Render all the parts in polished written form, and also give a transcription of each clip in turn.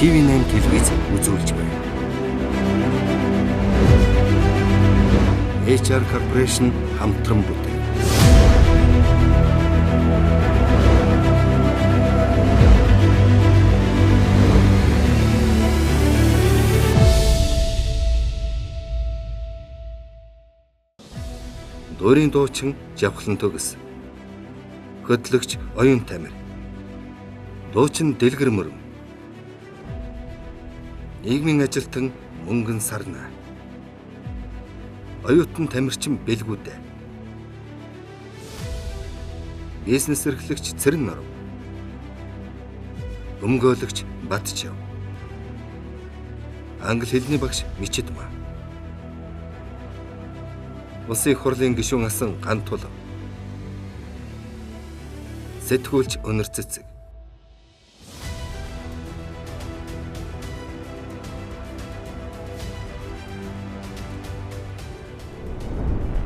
TV8 телевиз үзүүлж байна. HR Corporation хамтран бүтээв. Дуурийн дуучин Жавхлан Төгс. Хөтлөгч Оюун Тамир. Дуучин Дэлгэр Мөрөн. Нийгмийн ажилтан Мөнгөн Сарна. Оюутан Тамирчин Бэлгүүдэ. Бизнес эрхлэгч Цэрэн Норов. Өмгөөлөгч Батчав. Англи хэлний багш Мичидма. Улсын их хурлын гишүүн асан Гантул. Сэтгүүлч Өнөр Цэцэг.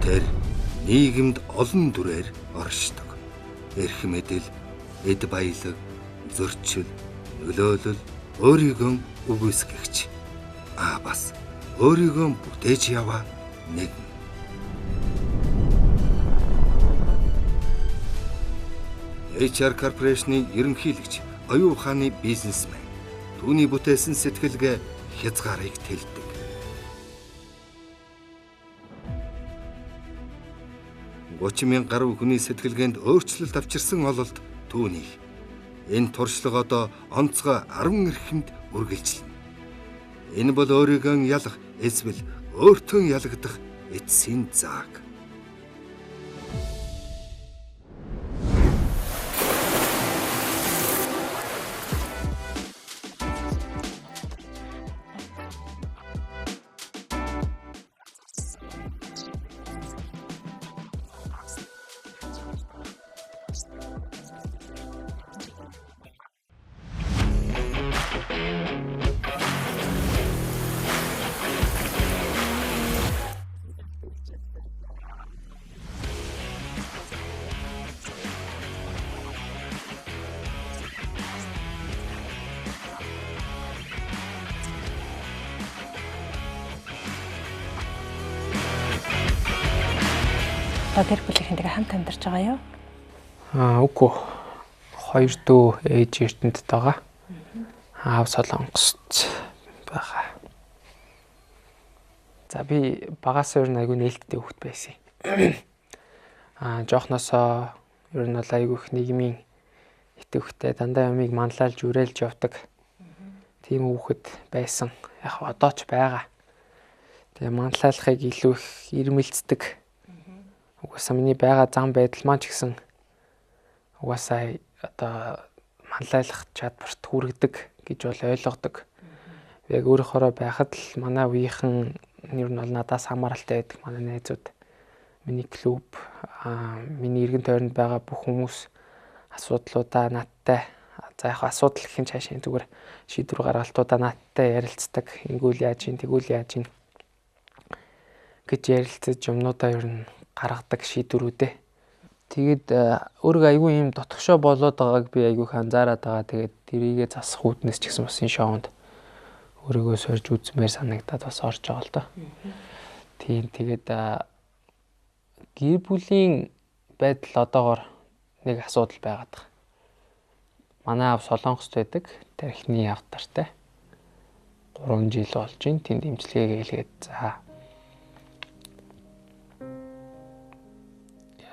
Тэр нийгэмд олон дүрээр оршдог. Эрх мэдэл, эд баялаг, зөрчил, нөлөөлөл, өөрийгөө үгүйсгэгч. Аа бас өөрийгөө бүтээж яваа нэгэн. HR Corporation-ы ерөнхийлөгч, оюун ухааны бизнесмен. Түүний бүтээсэн сэтгэлгээ хязгаарыг тэлдэг. 30 мянган гаруй хүний сэтгэлгээнд өөрчлөлт авчирсан ололт түүнийх. Энэ туршлага одоо онцгой 10 эрхэмд үргэлжлэнэ. Энэ бол өөрийгөө ялах эсвэл өөртөө ялагдах эцсийн зааг. Одоо гэр бүлийнхэнтэйгээ хамт амьдарч байгаа юу? Аа үгүй. Хоёр дүү ээж Эрдэнэт байгаа. Аав Солонгост байгаа. За би багасаа ер нь айгүй нээлттэй хүүхэд байсан. Аа жоохносоо ер нь бол айгүй их нийгмийн идэвхтэй дандаа юмыг манлайлж үрээлж явдаг. Тийм хүүхэд байсан. Яг одоо ч байгаа. Тэгээ манлайлахыг илүү их ирмэлцдэг. Угаасаа миний байгаа зам байдал маань ч гэсэн угаасаа одоо манлайлах чадварт хүргэдэг гэж бол ойлгодог. Яг өөрөөхөөрөө байхад л манай үеийнхэн ер нь бол надаас хамааралтай байдаг манай найзууд, миний клуб, миний эргэн тойронд байгаа бүх хүмүүс асуудлуудаа надтай, за яг асуудал гэх юм цаашаа зүгээр шийдвэр гаргалтуудаа надтай ярилцдаг. Ингүүл яаж юм, тэгүүл яаж юм гэж ярилцаж юмнуудаа ер нь гаргадаг шийдвэрүүдээ. Тэгээд өөрийгөө айгүй юм дотгошоо болоод байгааг би айгүй их анзаараад байгаа. Тэгээд тэрийгэ засах үүднээс ч гэсэн бас энэ шоунд өөрийгөө сорж үзмээр санагдаад бас орж байгаа л доо. Тийм тэгээд гэр бүлийн байдал одоогор нэг асуудал байгаад байгаа. Манай аав Солонгост байдаг. Тархины авдартай. 3 жил болж байна. Тэнд эмчилгээ гэлгээд за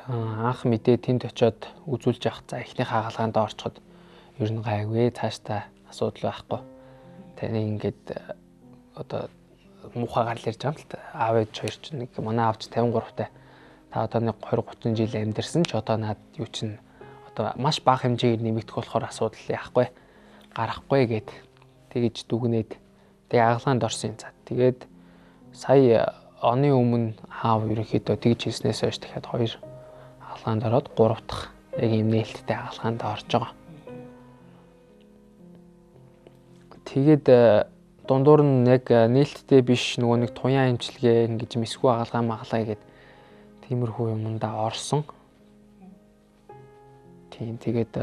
анх мэдээ тэнд очиод үзүүлж явах. За эхнийх хагалгаанд орчход ер нь гайгүй цаашдаа асуудал байхгүй. Таны ингээд одоо муухай гарал ирж байгаа юм л та. Аав ээж хоёр чинь нэг манай аав ч 53-тай. Та одоо нэг 20 30 жил амьдэрсэн ч одоо над юу чинь одоо маш бага хэмжээгээр нэмэгдэх болохоор асуудал яахгүй гарахгүй гэд тэгэж дүгнээд тэгээ хагалгаанд орсон юм. За тэгээд сая оны өмнө аав ерөнхийдөө тэгж хэлснээс хойш дахиад 2 хагалгаанд ороод 3 дахь яг ийм нээлттэй хагалгаанд орж байгаа. Тэгээд дундуур нь яг нээлттэй биш нөгөө нэг туяа эмчилгээ ингэж мэсгүй хагалгаа магалаа гэд тиймэрхүү юмдаа орсон. Тийм тэгээд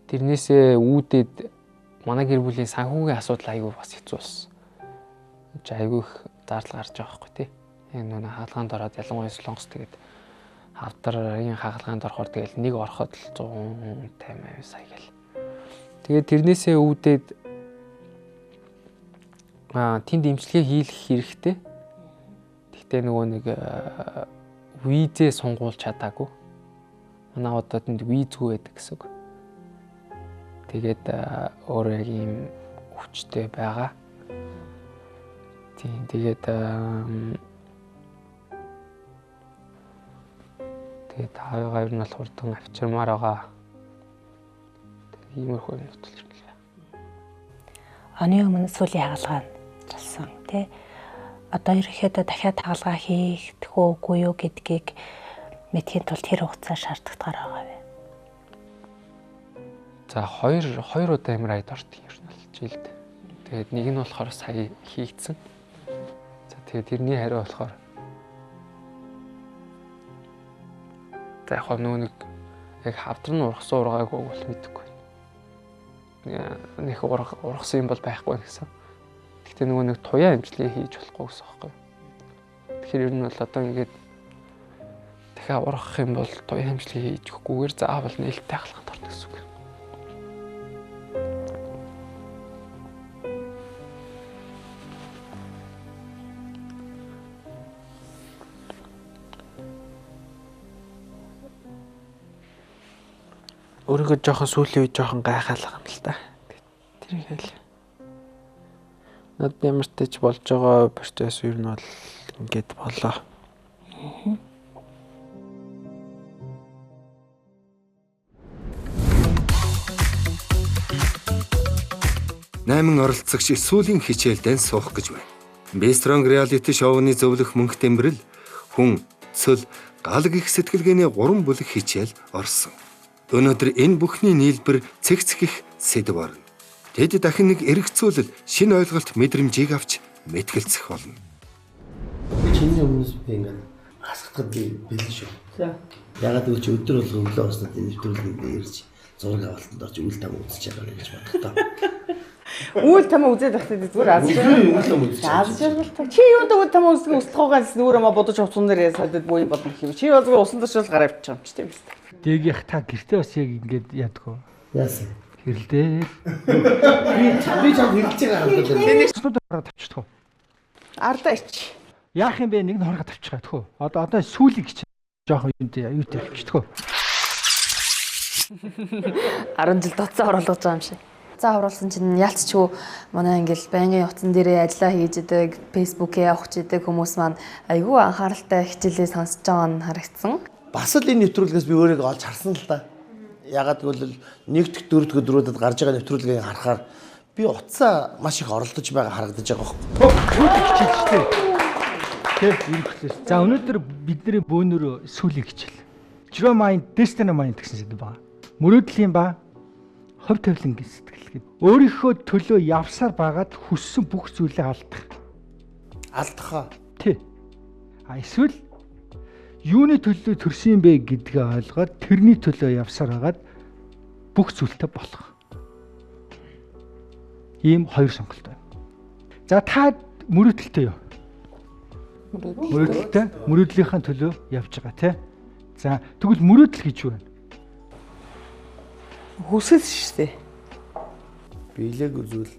тэрнээсээ үүдээд Манай гэр бүлийн санхүүгийн асуудал айгүй бас хэцүү болсон. Айгүй их зардал гарч байгаа байхгүй тий. Яг нөгөө хаалгаанд ороод ялангуяа Солонгос тэгээд хавдрын хаалгаанд орохоор тэгэл нэг ороход л 150 сая гэл. Тэгээд тэрнээсээ үүдээд тэнд имчилгээ хийх хэрэгтэй. Гэхдээ нөгөө нэг визээ сунгуулж чадаагүй. Манай одоо тэнд визгүй байдаг гэсэн үг. Тэгээд өөрөө яг ийм өвчтэй байгаа. Тийм тэгээд тэгээд аавыгаа ер нь бол хурдан авчирмаар байгаа. Тэгээд иймэрхүү юм нуталж байна. Оны өмнө сүүлийн хагалгаа болсон тий. Одоо ерөнхийдөө дахиад хагалгаа хийх үгүй юу гэдгийг мэдхийн тулд хэр хугацаа шаардлагатай байгаа вэ? За хоёр удаа MRI-д ордог юм ер нь л жилд. Тэгээд нэг нь болохоор сая хийгдсэн. За тэгээд тэрний хариу болохоор за яг нөгөө нэг яг хавдар нь ургасан ургаагүй бол мэдэхгүй. Нэг ургасан юм бол байхгүй гэсэн. Гэхдээ нөгөө нэг туяа имчилгээ хийж болохгүй гэсэн байхгүй. Тэгэхээр ер нь бол одоо ингээд дахиад ургах юм бол туяа имчилгээ хийж өгөхгүйгээр заавал нээлттэй хаалганд орно гэсэн үг. Өөрийгөө жоохон сүүлийн үед жоохон гайхаалах юм л та. Тэр их л. Над ямар ч тач болж байгаа процесс ер нь бол ингээд болоо. Найман оролцогч сүүлийн хичээлдэн суух гэж байна. Be Strong reality шоуны зөвлөх мөнх тэмбэрл хүн, цөл, галг их сэтгэлгээний 3 бүлэг хичээл орсон. Өнөөдөр энэ бүхний нийлбэр цэгцгэх сэдэв орно. Тэд дахин нэг эргцүүлэл шинэ ойлголт мэдрэмжийг авч мэтгэлцэх болно. Би чиний өмнөөс би ингээд асгахад би бэлэн шүү. За. Ягаад гэвэл чи өдөр болго өглөө уснаад энэ нэвтрүүлгэнд ирж зураг авалтанд орж үйл там үзэж байгаа гэж бодлоо. Үйл там үзээд байхдаа зүгээр аз жаргалтай. Чи юунд үйл там үздэг услахгаас нүрээ ма бодож утсан дээр садад буу болно гэх юм. Чи бол зүгээр усан туршил гараа авчих юм чи тийм үү? Дээгийнх та гэртээ бас яг ингээд яадаг уу? Яасан? Хэрэлдээ. Би чам хэрэлж байгаа харагдаад байна. Цэцнүүд хороо тавчдаг уу? Ардаа ич. Яах юм бэ? Нэг нь хороо тавчих гэх үү? Одоо сүүлийг чи жоохон юм дээ юутай тавчдаг уу? 10 жил дотсон оруулах юм шиг. За оруулсан чинь ялцчгүй манай ингээл байнгын утсан дээрээ ажиллаа хийж идэг, Facebook-ээ явах идэг хүмүүс маань айгүй анхааралтай хичээлээ сонсож байгаа нь харагдсан. Бас л энэ нэвтрүүлгээс би өөрийгөө олж харсан л да. Ягаад гэвэл нэгдэх дөрөвдүг өдрүүдэд гарч байгаа нэвтрүүлгийг харахаар би утсаа маш их оролдож байгаа харагдаж байгаа байхгүй. Хичээл шүү дээ. Тэ ерөнхийдөө. За өнөөдөр бидний бөөнөр сүүлийн хичээл. Zero mind, destiny mind гэсэн сэдэв байна. Мөрөөдлийн ба хувь тавилан сэтгэл гээд өөрийнхөө төлөө явсаар байгаад хүссэн бүх зүйлээ алдах. Алдах. Тий. А эсвэл юуны төлөө төрсөн юм бэ гэдгээ ойлгоод тэрний төлөө явсаар байгаад бүх зүйлтэй болох. Ийм хоёр сонголт байна. За та мөрөөдөлтэй юу? Мөрөөдөлтэй. Мөрөөдлийнхээ төлөө явж байгаа тий. За тэгвэл мөрөөдөл гэж юу вэ? Хүсэл шүү дээ. Биелээгүй зүйл.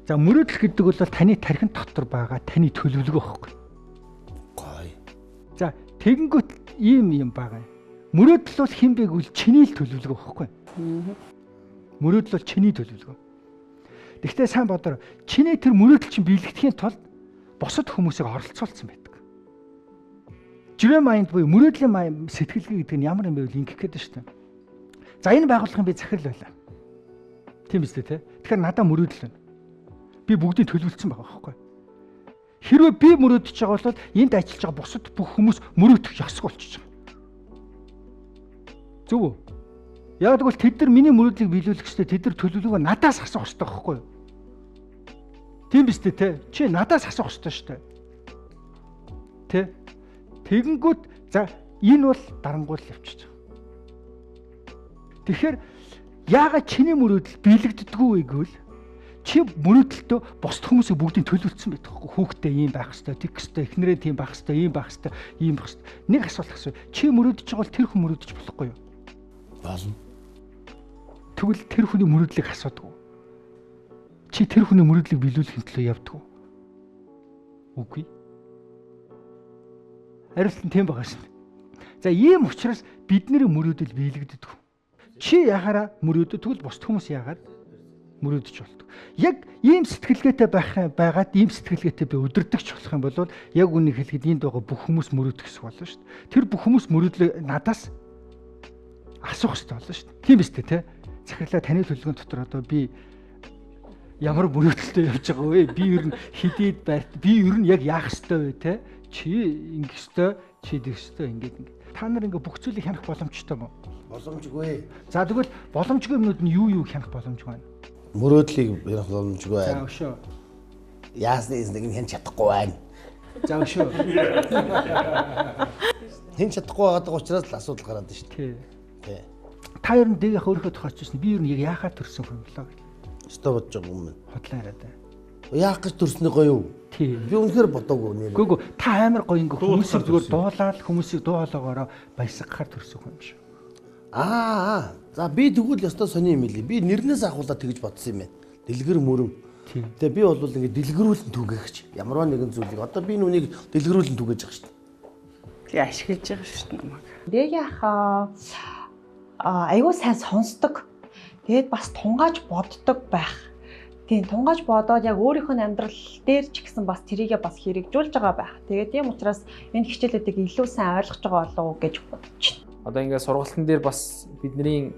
За мөрөөдөл гэдэг бол таны тархин дотор байгаа таны төлөвлөгөө байхгүй. Гой. За тэгэнгүүт ийм юм байгаа. Мөрөөдөл бол хэн бэ гэвэл чиний л төлөвлөгөө байхгүй. Мөрөөдөл бол чиний төлөвлөгөө. Гэхдээ сайн бодороо чиний тэр мөрөөдөл чинь биелэгдэхийн тулд бусад хүмүүсийг оролцуулсан байдаг. Zero mind буюу мөрөөдлийн сэтгэлгээ гэдэг нь ямар юм бэ гэвэл ингэх гээд шүү дээ. За энэ байгууллагын би захирал байлаа. Тийм биз дээ тэ. Тэгэхээр надаа мөрөөдөл байна. Би бүгдийг төлөвлөсөн байгаа байхгүй. Хэрвээ би мөрөөдөж байгаа бол энд ажиллаж байгаа бусад бүх хүмүүс мөрөөдөх ёсгүй болчихж байгаа. Зөв үү? Яг тэгвэл тэд нар миний мөрөөдлийг биелүүлэх ёстой, тэд нар төлөвлөгөө надаас асуух ёстой байхгүй юу? Тийм биз дээ тэ. Чи надаас асуух ёстой шүү дээ. Тэ. Тэгэнгүүт за энэ бол дарангуул явчихж байгаа. Тэгэхээр Яагаад чиний мөрөөдөл биелэгддэггүй вэ гэвэл чи мөрөөдөлтөө бусд хүмүүсийг бүгдийг төлөвлөсөн байдаг хгүй. Хүүхдээ ийм байх хэвээр, тэгэх хэвээр, эхнэрээ тийм байх хэвээр, ийм байх хэвээр, ийм байх хэвээр. Нэг асуулт асуу. Чи мөрөөдөж байгаа бол тэр хүн мөрөөдөж болохгүй юу? Болно. Тэгвэл тэр хүний мөрөөдлийг асуудаг. Чи тэр хүний мөрөөдлийг биелүүлэхин төлөө явдаг уу? Үгүй. Хариулт нь тийм байгаа шин. За ийм учраас бидний мөрөөдөл биелэгддэг. Чи яхаараа мөрөөдөд тэгвэл бусд хүмүүс яагаад мөрөөдөж болдог. Яг ийм сэтгэлгээтэй байх байгаад ийм сэтгэлгээтэй би өдөрдөгч болох юм бол яг үнийг хэлэхэд энд байгаа бүх хүмүүс мөрөөдөх хэсэг болно шүү дээ. Тэр бүх хүмүүс мөрөөдлөө надаас асуух хэрэгтэй болно шүү дээ. Тийм биз дээ, тэ? Захирлаа таны төлөвлөгөөн дотор одоо би ямар мөрөөдөлтэй явж байгаа вэ? Би ер нь хэдийд байрт би ер нь яг яах ёстой вэ, тэ? Чи ингэх ёстой, чи тэгэх ёстой ингээд ингээд. Та нар ингээ бүх зүйлийг хянах боломжтой мó? Боломжгүй. За тэгвэл боломжгүй юмнууд нь юу юу хянах боломжгүй байна? Мөрөөдлийг хянах боломжгүй За байна. өшөө. Яасны эзнийг нь хэн чадахгүй байна. За өшөө. Хэн чадахгүй байгаа учраас л асуудал гараад байна шүү Тий. дээ. Тий. Та ер нь дээгийнх өөрийнхөө тухайчсан. Би ер нь яг яахаар төрсэн хүн болоо гэх. Өстой бодож байгаа юм. Худлаа яриад байна. Яах гэж төрснө гоё юу? Тий. Би үнэхээр бодоогүй нэр. Үгүй гүү та амар гоё ингээ хүмүүсийг Дуулахаар зүгээр төрсөн. дуулаад хүмүүсийг дуу хоолоогоороо баясгахаар төрсөн хүн юм шиг. Аа. За би тэгвэл ёстой сони юм билий. Би нэрнээс ахуулаад тэгж бодсон юм байна. Дэлгэр мөрөн. Тий. Тэгээ би бол ингээ дэлгэрүүлэн түгээгч. Ямарваа нэгэн зүйлийг одоо би нүнийг дэлгэрүүлэн түгээж байгаа шүү дээ. Тий ашиглаж байгаа шүү дээ намайг. Дээгийнх айгүй сайн сонсдог. Тэгээд бас тунгааж боддог байх. Тийм тунгааж бодоод яг өөрийнх нь амьдрал дээр ч гэсэн бас тэрийгэ бас хэрэгжүүлж байгаа байх. Тэгээд тийм учраас энэ хичээлүүдийг илүү сайн ойлгож байгаа болов уу гэж бодож байна. Одоо ингээд сургалтын дээр бас бидний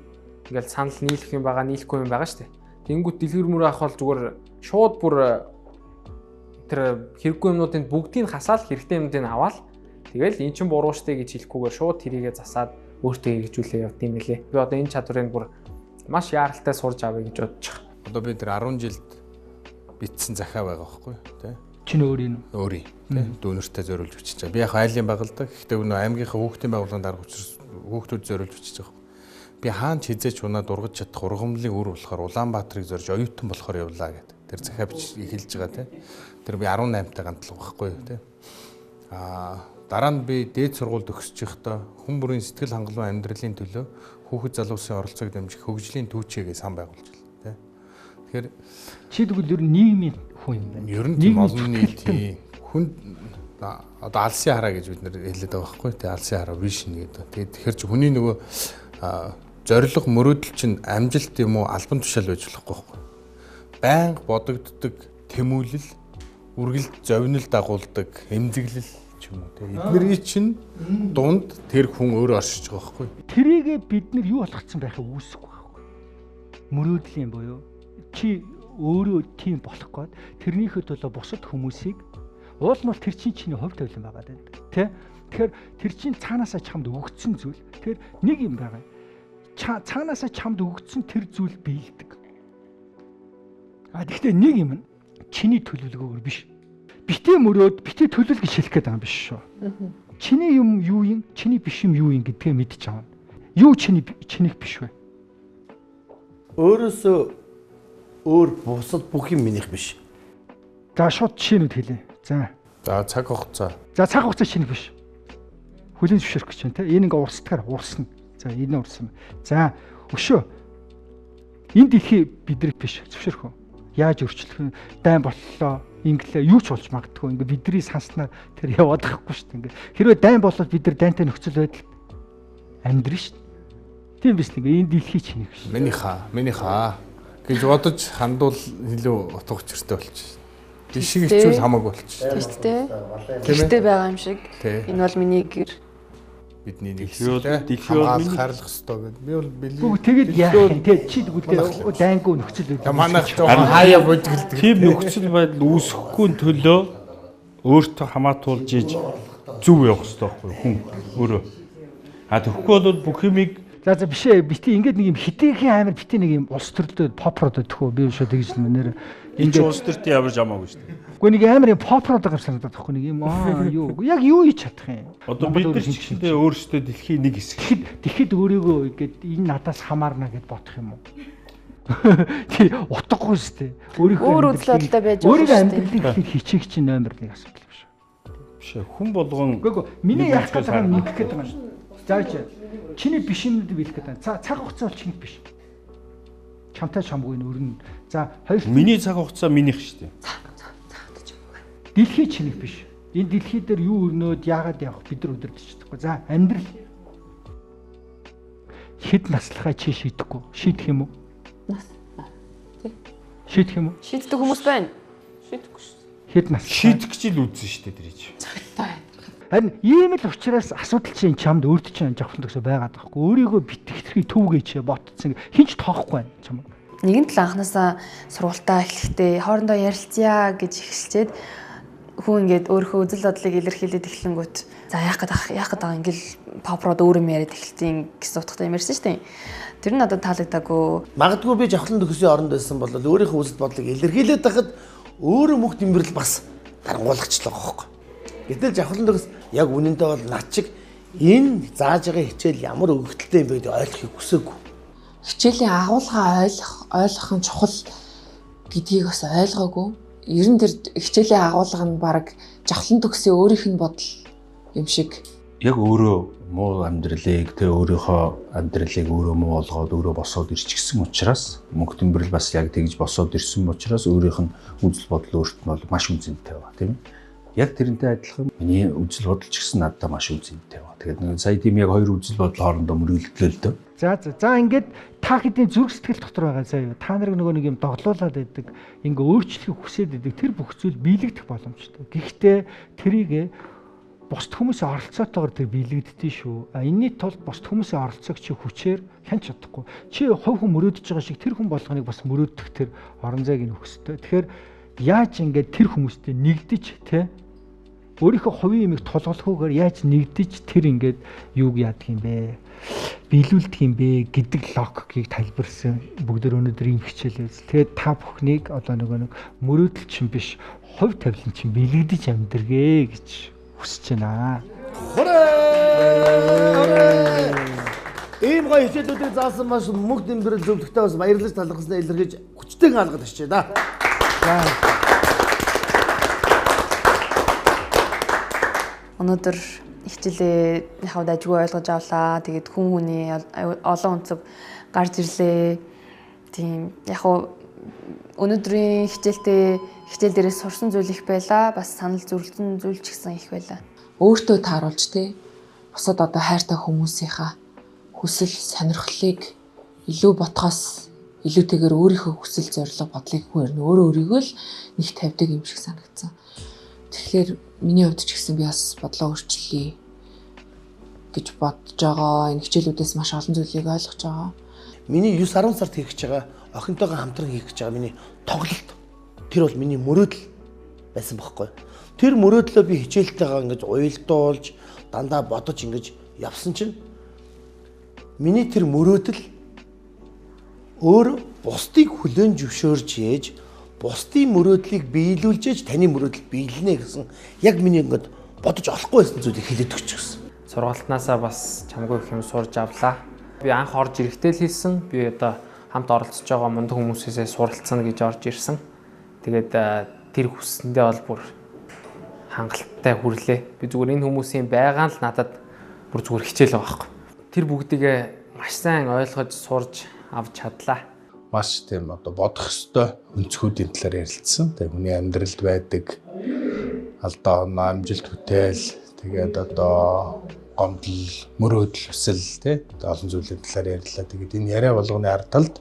ингээд санал нийлэх юм байгаа, нийлэхгүй юм байгаа шүү дээ. Тэнгүүт дэлгэр мөр авах бол зүгээр шууд бүр тэр хэрэггүй юмнуудын бүгдийг хасаал хэрэгтэй юмнуудыг аваал тэгэл эн чин буруу штэ гэж хэлэхгүйгээр шууд тэрийгэ засаад өөртөө хэрэгжүүлээ явд юм лээ. Би одоо энэ чадварыг бүр маш яаралтай сурж авъя гэж бодож байгаа. Одоо би тэр 10 жилд бичсэн захиа байгаа байхгүй тий. Чиний өөрийн үү? Өөрийн тий. Дүүнертэй зориулж бичиж байгаа. Би яг айлын байгаа л да. Гэхдээ өнөө аймгийнхаа хүүхдийн байгууллагын дарга учраас хүүхдүүд зориулж бичиж байгаа. Би хаан ч хизээч унаад ургаж чадах ургамлын үр болохоор Улаанбаатарыг зорж оюутан болохоор явлаа гэд. Тэр захиа бич эхэлж байгаа тий. Тэр би 18-тай гантлаг байхгүй юу тий. Аа дараа нь би дээд сургуульд төгсөж байхдаа хүн бүрийн сэтгэл хангалуун амьдралын төлөө хүүхэд залуусын оролцоог дэмжих хөгжлийн түүчээгээ сан байгуулж байна тий. Тэгэхээр Чи тэгвэл ер нь нийгмийн хүн юм байна. Ер нь тийм Нийгмийн олон нийт зүтгэлтэн. тийм хүн одоо алсын хараа гэж бид нэр хэлээд байгаа байхгүй тий алсын хараа вишн гэдэг. Тэгээд тэгэхээр чи хүний нөгөө зорилго мөрөөдөл чинь амжилт юм уу албан тушаал байж болохгүй байхгүй. Байнга бодогддог тэмүүлэл, үргэлж зовнил дагуулдаг эмзэглэл ч юм уу тий. Эднэрийн чинь дунд тэр хүн өөрөө оршиж байгаа байхгүй. Тэрийгэ бид нар юу болгоцсон байхыг үүсэхгүй байхгүй. Мөрөөдөл юм буюу чи өөрөө тийм болох гээд тэрнийхээ төлөө бусад хүмүүсийг уул нь бол тэр чинь чиний хувь тавилан байгаа даа. Тэ? Тэгэхээр тэр чинь цаанаасаа чамд өгөгдсөн зүйл. Тэгэхээр нэг юм байгаа. Цаанаасаа чамд өгөгдсөн тэр зүйл биелдэг. А тэгвэл нэг юм нь чиний төлөвлөгөөгөр биш. Битээ мөрөөд, битээ төлөв гэж хэлэх гээд байгаа юм биш шүү. Чиний юм юу юм, чиний биш юм юу юм гэдгээ мэдчих авна. Юу чиний чинийх биш вэ? Өөрөөсөө өөр бусад бүх юм минийх биш. За шууд жишээнүүд хэлье. За. За цаг хугацаа. За цаг хугацаа чиний биш. Хүлийн зөвшөөрөх гэж байна те. Энэ ингээ урсдгаар урсна. За энэ урсна. За өшөө. Энэ дэлхий бидний биш. Зөвшөөрөх үү? Яаж өөрчлөх вэ? Дайн боллоо. Инглээ юу ч болж магадгүй. Ингээ бидний санснаар тэр яваад байхгүй шүү дээ. Ингээ хэрвээ дайн болвол бид нар дайнтай нөхцөл байдалд амьдрын шүү дээ. Тийм биш л ингээ энэ дэлхий чиний биш. Минийхаа, минийхаа гэж бодож хандвал илүү утга учиртай болчих. Бишиг хичүүл хамаагүй болчих. Тийм шүү дээ. Гэртээ байгаа юм шиг. Тий. Энэ бол миний гэр. Бидний нэг Дэлхий бол- дэлхий бол хамгаалах миний. хайрлах ёстой гэдэг. Би бол бэлэн. Үгүй тэгээд яах юм те чи тэгвэл дайнгүй нөхцөл байдал. Манайх жоохон хаяа бужигладаг. Тийм нөхцөл байдал үүсэхгүй төлөө өөртөө хамаатуулж иж зөв явах хэрэгтэй байхгүй юу хүн өөрөө. А тэгэхгүй бол бүх юмыг За за биш ээ, бити ингээд нэг юм хитэйхэн амар бити нэг юм улс төрлөө попрод өгөх үү? Би шууд тэгж л нэр ингээд улс төртөө ямар жамаагүй шүү дээ. Үгүй нэг амар юм попрод байгаа юм санагдаад байхгүй нэг юм аа юу. Яг юу хийж чадах юм? Одоо бид нар ч гэсэндээ өөрсдөө дэлхийн нэг хэсэг. Тэгэхэд өөрийгөө ингээд энэ надаас хамаарна гэд бодох юм уу? Тий, утгагүй шүү дээ. Өөрийнхөө өөр үзэл бодолтой байж болох шүү дээ. Өөрийнхөө амьдралыг хичээх чинь номер 1 асуудал биш. Биш ээ, хүн болгон үгүй миний яах гээд байгаа юм мэдэх гээд байгаа юм. За чи чиний биш юмнуудыг биелэх гээд байна. Цаг хугацаа бол чиний биш. Чамтай чамгүй нь өрнө. За хоёр миний цаг хугацаа минийх шүү дээ. Дэлхий чинийх биш. Энэ дэлхий дээр юу өрнөөд яагаад явах бид нар өдөрдөж чадахгүй. За амьдрал хэд наслахаа чи шийдэхгүй. Шийдэх юм уу? Нас. Тий. Шийдэх юм уу? Шийддэг хүмүүс байна. Шийдэхгүй шүү. Хэд нас? Шийдэх гэж л үзсэн шүү дээ тэр чинь. Цагтай. Харин ийм л учраас асуудал чинь чамд өөрт чинь жавхан төгсөө байгаад байхгүй. Өөрийгөө битгэх төвгөөч ботцсон хинч тоохгүй байна чам. Нэгэн тал анханасаа сургуультаа эхлэхдээ хоорондоо ярилцъя гэж эхэлчээд хүн ингээд өөрийнхөө үзэл бодлыг илэрхийлээд эхлэнгүүт за яах гээд байгаа ингээл попрод өөр юм яриад эхэлсэн гэсэн утгатай юм ярьсан шүү дээ. Тэр нь надад таалагдаагүй. Магадгүй би жавхлан төгсгийн оронд байсан бол өөрийнхөө үзэл бодлыг илэрхийлээд байхад өөрөө мөх тэмбэрл бас дарангуулагчлаа байхгүй. Гэтэл жавхлан төгс яг үнэндээ бол над чиг энэ зааж байгаа хичээл ямар өгөгдөлтэй юм бэ гэдгийг ойлгохыг хүсээгүй. Хичээлийн агуулга ойлгох нь чухал гэдгийг бас ойлгоогүй. Ер нь тэр хичээлийн агуулга нь баг жавхлан төгсийн өөрийнх нь бодол юм шиг. Яг өөрөө муу амьдралыг тэ өөрийнхөө амьдралыг өөрөө муу болгоод өөрөө босоод ирчихсэн учраас мөнх тэмбэрл бас яг тэгж босоод ирсэн учраас өөрийнх нь үзэл бодол өөрт нь бол маш үнцэнтэй байна, тийм ээ. Яг тэрнтэй адилхан миний үзэл бодол ч гэсэн надад маш үнцэнтэй байна. Тэгээд нэг сая тийм яг хоёр үзэл бодол хоорондоо мөргөлдлөө л дөө. За за ингээд та хэдийн зүрх сэтгэл дотор байгаа заяа. Та нарыг нөгөө нэг юм доглуулад байдаг, ингээ өөрчлөхийг хүсээд байдаг тэр бүх зүйл биелэгдэх боломжтой. Гэхдээ тэрийг бусд хүмүүсийн оролцоотойгоор тэр биелэгддээ шүү. А энэний тулд бусд хүмүүсийн оролцоог чи хүчээр хянч чадахгүй. Чи хувь хүн мөрөөдөж байгаа шиг тэр хүн болгоныг бас мөрөөдөх тэр орон зайг нь өгөх ёстой. Тэгэхээр яаж ингээд тэр хүмүүстэй нэгдэж тэ өөрийнхөө хувийн юмыг тулгалахгүйгээр яаж нэгдэж тэр ингээд юуг яадаг юм бэ? Биелүүлдэг юм бэ гэдэг логикийг тайлбарсан бүгд өнөөдөр ийм хичээл үзэл. Тэгээд та бүхнийг одоо нөгөө нэг мөрөөдөл чинь биш, хувь тавилан чинь биелэгдэж амьдргээ гэж хүсэж байна. Ийм гоё хичээлүүдийг заасан маш мөнх тэмбэрэл зөвлөгтэй бас баярлаж талархснаа илэрхийлж хүчтэйг алгад очие да. За. Өнөөдөр хичээлээ хавд ажгүй ойлгож авлаа. Тэгээд хүн хүний олон өнцөг гарч ирлээ. Тийм яг хав өнөөдрийн хичээлтэй хичээл дээрээс сурсан зүйл их байлаа. Бас санал зөрөлдсөн зүйл ч гэсэн их байлаа. Өөртөө тааруулж те бусад одоо хайртай хүмүүсийнхаа хүсэл сонирхлыг илүү ботхоос илүүтэйгээр өөрийнхөө хүсэл зорилго бодлыг хүн ер нь өөрөө өөрийгөө л нэг тавьдаг юм шиг санагдсан. Тэгэхээр миний хувьд ч гэсэн би бас бодлоо өөрчлөе гэж бодож байгаа. Энэ хичээлүүдээс маш олон зүйлийг ойлгож байгаа. Миний 9 10 сард хийх гэж байгаа охинтойгоо хамтран хийх гэж байгаа миний тоглолт. Тэр бол миний мөрөөдөл байсан бохоггүй. Тэр мөрөөдлөө би хичээлтэйгээ ингэж уялдуулж дандаа бодож ингэж явсан чинь миний тэр мөрөөдөл өөр бусдыг хүлээн зөвшөөрж ээж бусдын мөрөөдлийг биелүүлж ээж таны мөрөөдөл биелнэ гэсэн яг миний ингэж бодож олохгүй байсан зүйлийг хэлээд өгчихсөн. Сургалтнаасаа бас чамгүй их юм сурж авлаа. Би анх орж ирэхдээ л хэлсэн. Би одоо хамт оролцож байгаа мундаг хүмүүсээсээ суралцсан гэж орж ирсэн. Тэгээд тэр хүссэндээ бол бүр хангалттай хүрлээ. Би зүгээр энэ хүмүүсийн байгаа нь л надад бүр зүгээр хичээл байгаа байхгүй. Тэр бүгдийгээ маш сайн ойлгож сурж авч чадлаа. Маш тийм одоо бодох ёстой өнцгүүдийн талаар ярилцсан. Тэгээ хүний амьдралд байдаг алдаа, оноо, амжилт бүтээл, тэгээд одоо гомдол, мөрөөдөл, хүсэл тий олон зүйлийн талаар ярьлаа. Тэгээд энэ яриа болгоны ард талд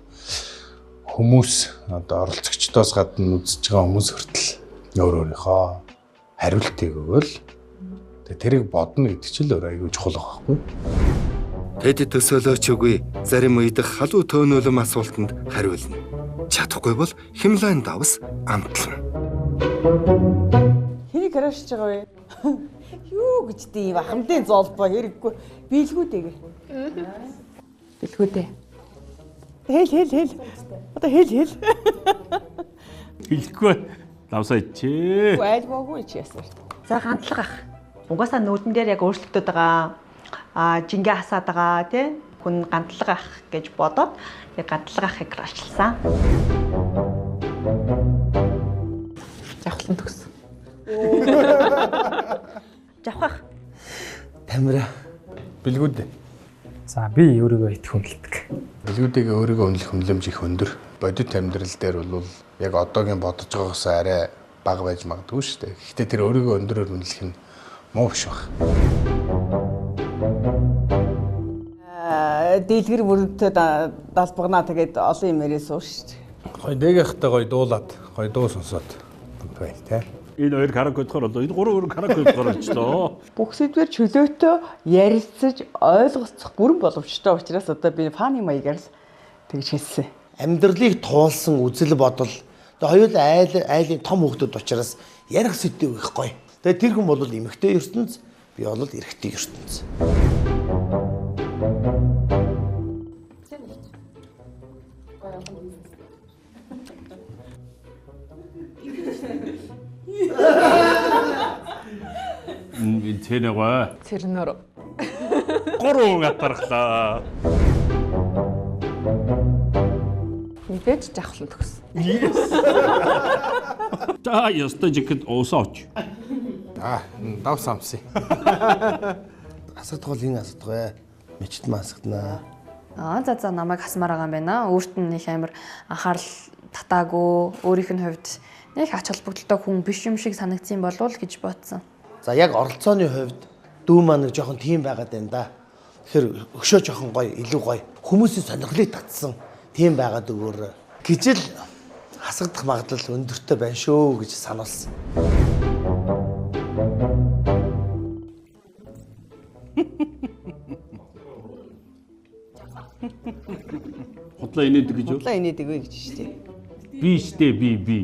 хүмүүс одоо оролцогчдоос гадна үзэж байгаа хүмүүс хүртэл өөр өөрийнхөө хариултыг өгөөл. Тэгээд тэрийг бодно гэдэг чинь л өөр аягүй чухал байгаа байхгүй. Тэд төсөөлөөч үгүй зарим үед халуун төөнөөлөм асуултанд хариулна. Чадахгүй бол химлайн давс амтлана. Хэнийг крашж байгаа вэ? Юу гэж тийм ахмадын золбоо хэрэггүй. Биелгүү дэгэ. Бэлгүүдээ. Хэл хэл хэл. Одоо хэл хэл. Хэлэхгүй давсаа ичээ. Айлгоогүй чи яасан. За гантлаг ах. Угаасаа нүүдэн дээр яг өөрчлөгдөд байгаа. Аа жингээ хасаад байгаа тий. Хүн гантлаг ах гэж бодоод тэг гантлаг ахыг крашлсан. Жавхлан төгс. Жавхах. Тамира. Бэлгүүд. За би өөрийгөө итгэх үнэлдэг. Бэлгүүдийг өөрийгөө үнэлэх үнэлэмж их өндөр. Бодит амьдрал дээр бол яг одоогийн бодож байгаагаас арай бага байж магадгүй шүү дээ. Гэхдээ тэр өөрийгөө өндөрөөр үнэлэх нь муу биш баг. Дэлгэр мөрөнтэй далбагнаа тэгээд олон юм яриа сууш шүү дээ. Гоё дэгэхтэй гоё дуулаад, гоё дуу сонсоод бай тэ. Энэ хоёр караоке болохоор болоо. Энэ гурван өөр караоке болохоор болчлоо. Бүх сэдвэр чөлөөтэй ярилцаж ойлголцох бүрэн боломжтой учраас одоо би фаны маягаар л тэгж хэлсэн. Амьдралыг туулсан үзэл бодол. Тэгээ хоёул айл айлын том хүүхдүүд учраас ярих сэдв их гоё. Тэгээ тэр хүн бол эмэгтэй ертөнц, би бол эрэгтэй ертөнц. Энэ цэнэгөө. Цэрнөр. Гурван атархлаа. Мэдээж жавхлан төгс. Yes. За яста жихэд уусаач. Аа, дав самси. Асагдах бол энэ асагдах бай. Мечт маа асагдана. Аа за за намайг хасмаар байгаа юм байна. Өөрт нь их амар анхаарал татаагүй, өөрийнх нь хувьд нэг ач холбогдолтой хүн биш юм шиг санагдсан болов уу гэж бодсон. За яг оролцооны хувьд дүү маань нэг жоохон тийм байгаад байна да. Тэгэхээр өшөө жоохон гоё, илүү гоё. Хүмүүсийн сонирхлыг татсан тийм байгаад өгөөр гэж л хасагдах магадлал өндөртэй байна шүү гэж сануулсан. Худлаа инээдэг гэж юу? Худлаа инээдэг вэ гэж шүү дээ. Би штэ би.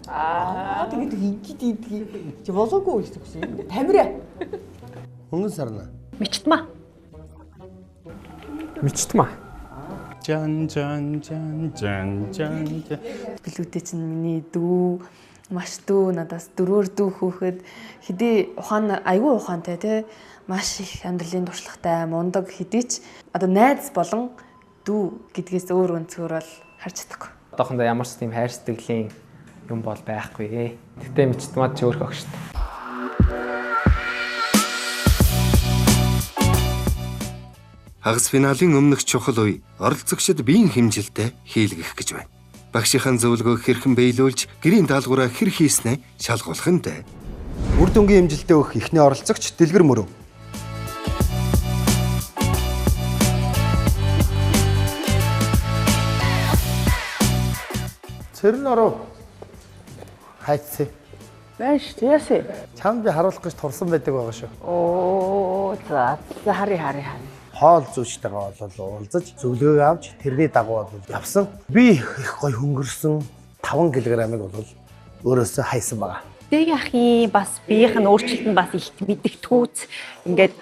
Аа тэгээд ингэд идэх чи болоогүй гэж төгсөн. Тамира. Хөнгөн сарна. Мечтмаа. Мечтмаа. Жан жан жан жан жан. Бэлгүүдээ чинь миний дүү маш дүү надаас дөрөөр дүү хөөхөд хэдий ухаан айгүй ухаантай те маш их амьдралын туршлагатай мундаг хэдий ч одоо найз болон дүү гэдгээс өөр өнцгөр бол харж чадахгүй. Одоохондоо ямар ч тийм хайр сэтгэлийн юм бол байхгүй. Тэгтээ мечтмаад чи өөрх огшд. Хагас финалийн өмнөх чухал үе оролцогчид биеийн хэмжилтээ хийлгэх гэж байна. Багшийн зөвлөгөөг хэрхэн биелүүлж гэрийн даалгавраа хэр хийснээ шалгуулах нь дээ. Үр дүнгийн хэмжилтээ өгөх эхний оролцогч Дэлгэр мөрөө. Цэрэн оров. Хайцээ. Байна шүү дээ. Ясэ. Чамд би харуулах гэж турсан байдаг байгаа шүү. Оо за за харъя харъя. Хоол зүйчтэйгээ бол уулзаж зөвлөгөө авч тэрний дагуу бол явсан. Би их гоё хөнгөрсөн 5 кг-ыг бол өөрөөсөө хайсан байгаа. Дэг ахын бас биеийнх нь өөрчлөлт нь бас их мэдэгдэхүүц ингээд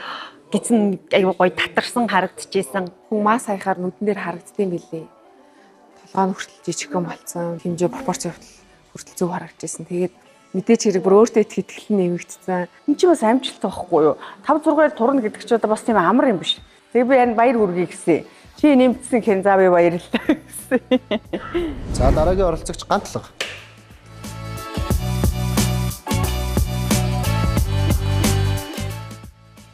гизэн аюу гоё татарсан харагдчихсэн. Хүн мас хаяхаар нүдэн дээр харагддсан билээ. Толгой нь хүртэл жижигхэн болцсон. Хэмжээ пропорц хүртэл зөв харагдчихсэн. Тэгээд мэдээч хэрэг бүр өөртөө итгэх итгэл нь нэмэгдсэн. Энд чи бас амжилт байхгүй юу? 5 6-аар турна гэдэг чи одоо бас тийм амар юм биш. Тэгээ би энэ баяр хүргэе гэсэн. Чи нэмтсэн хэн заа би баярлалаа гэсэн. За дараагийн оролцогч Гантлага.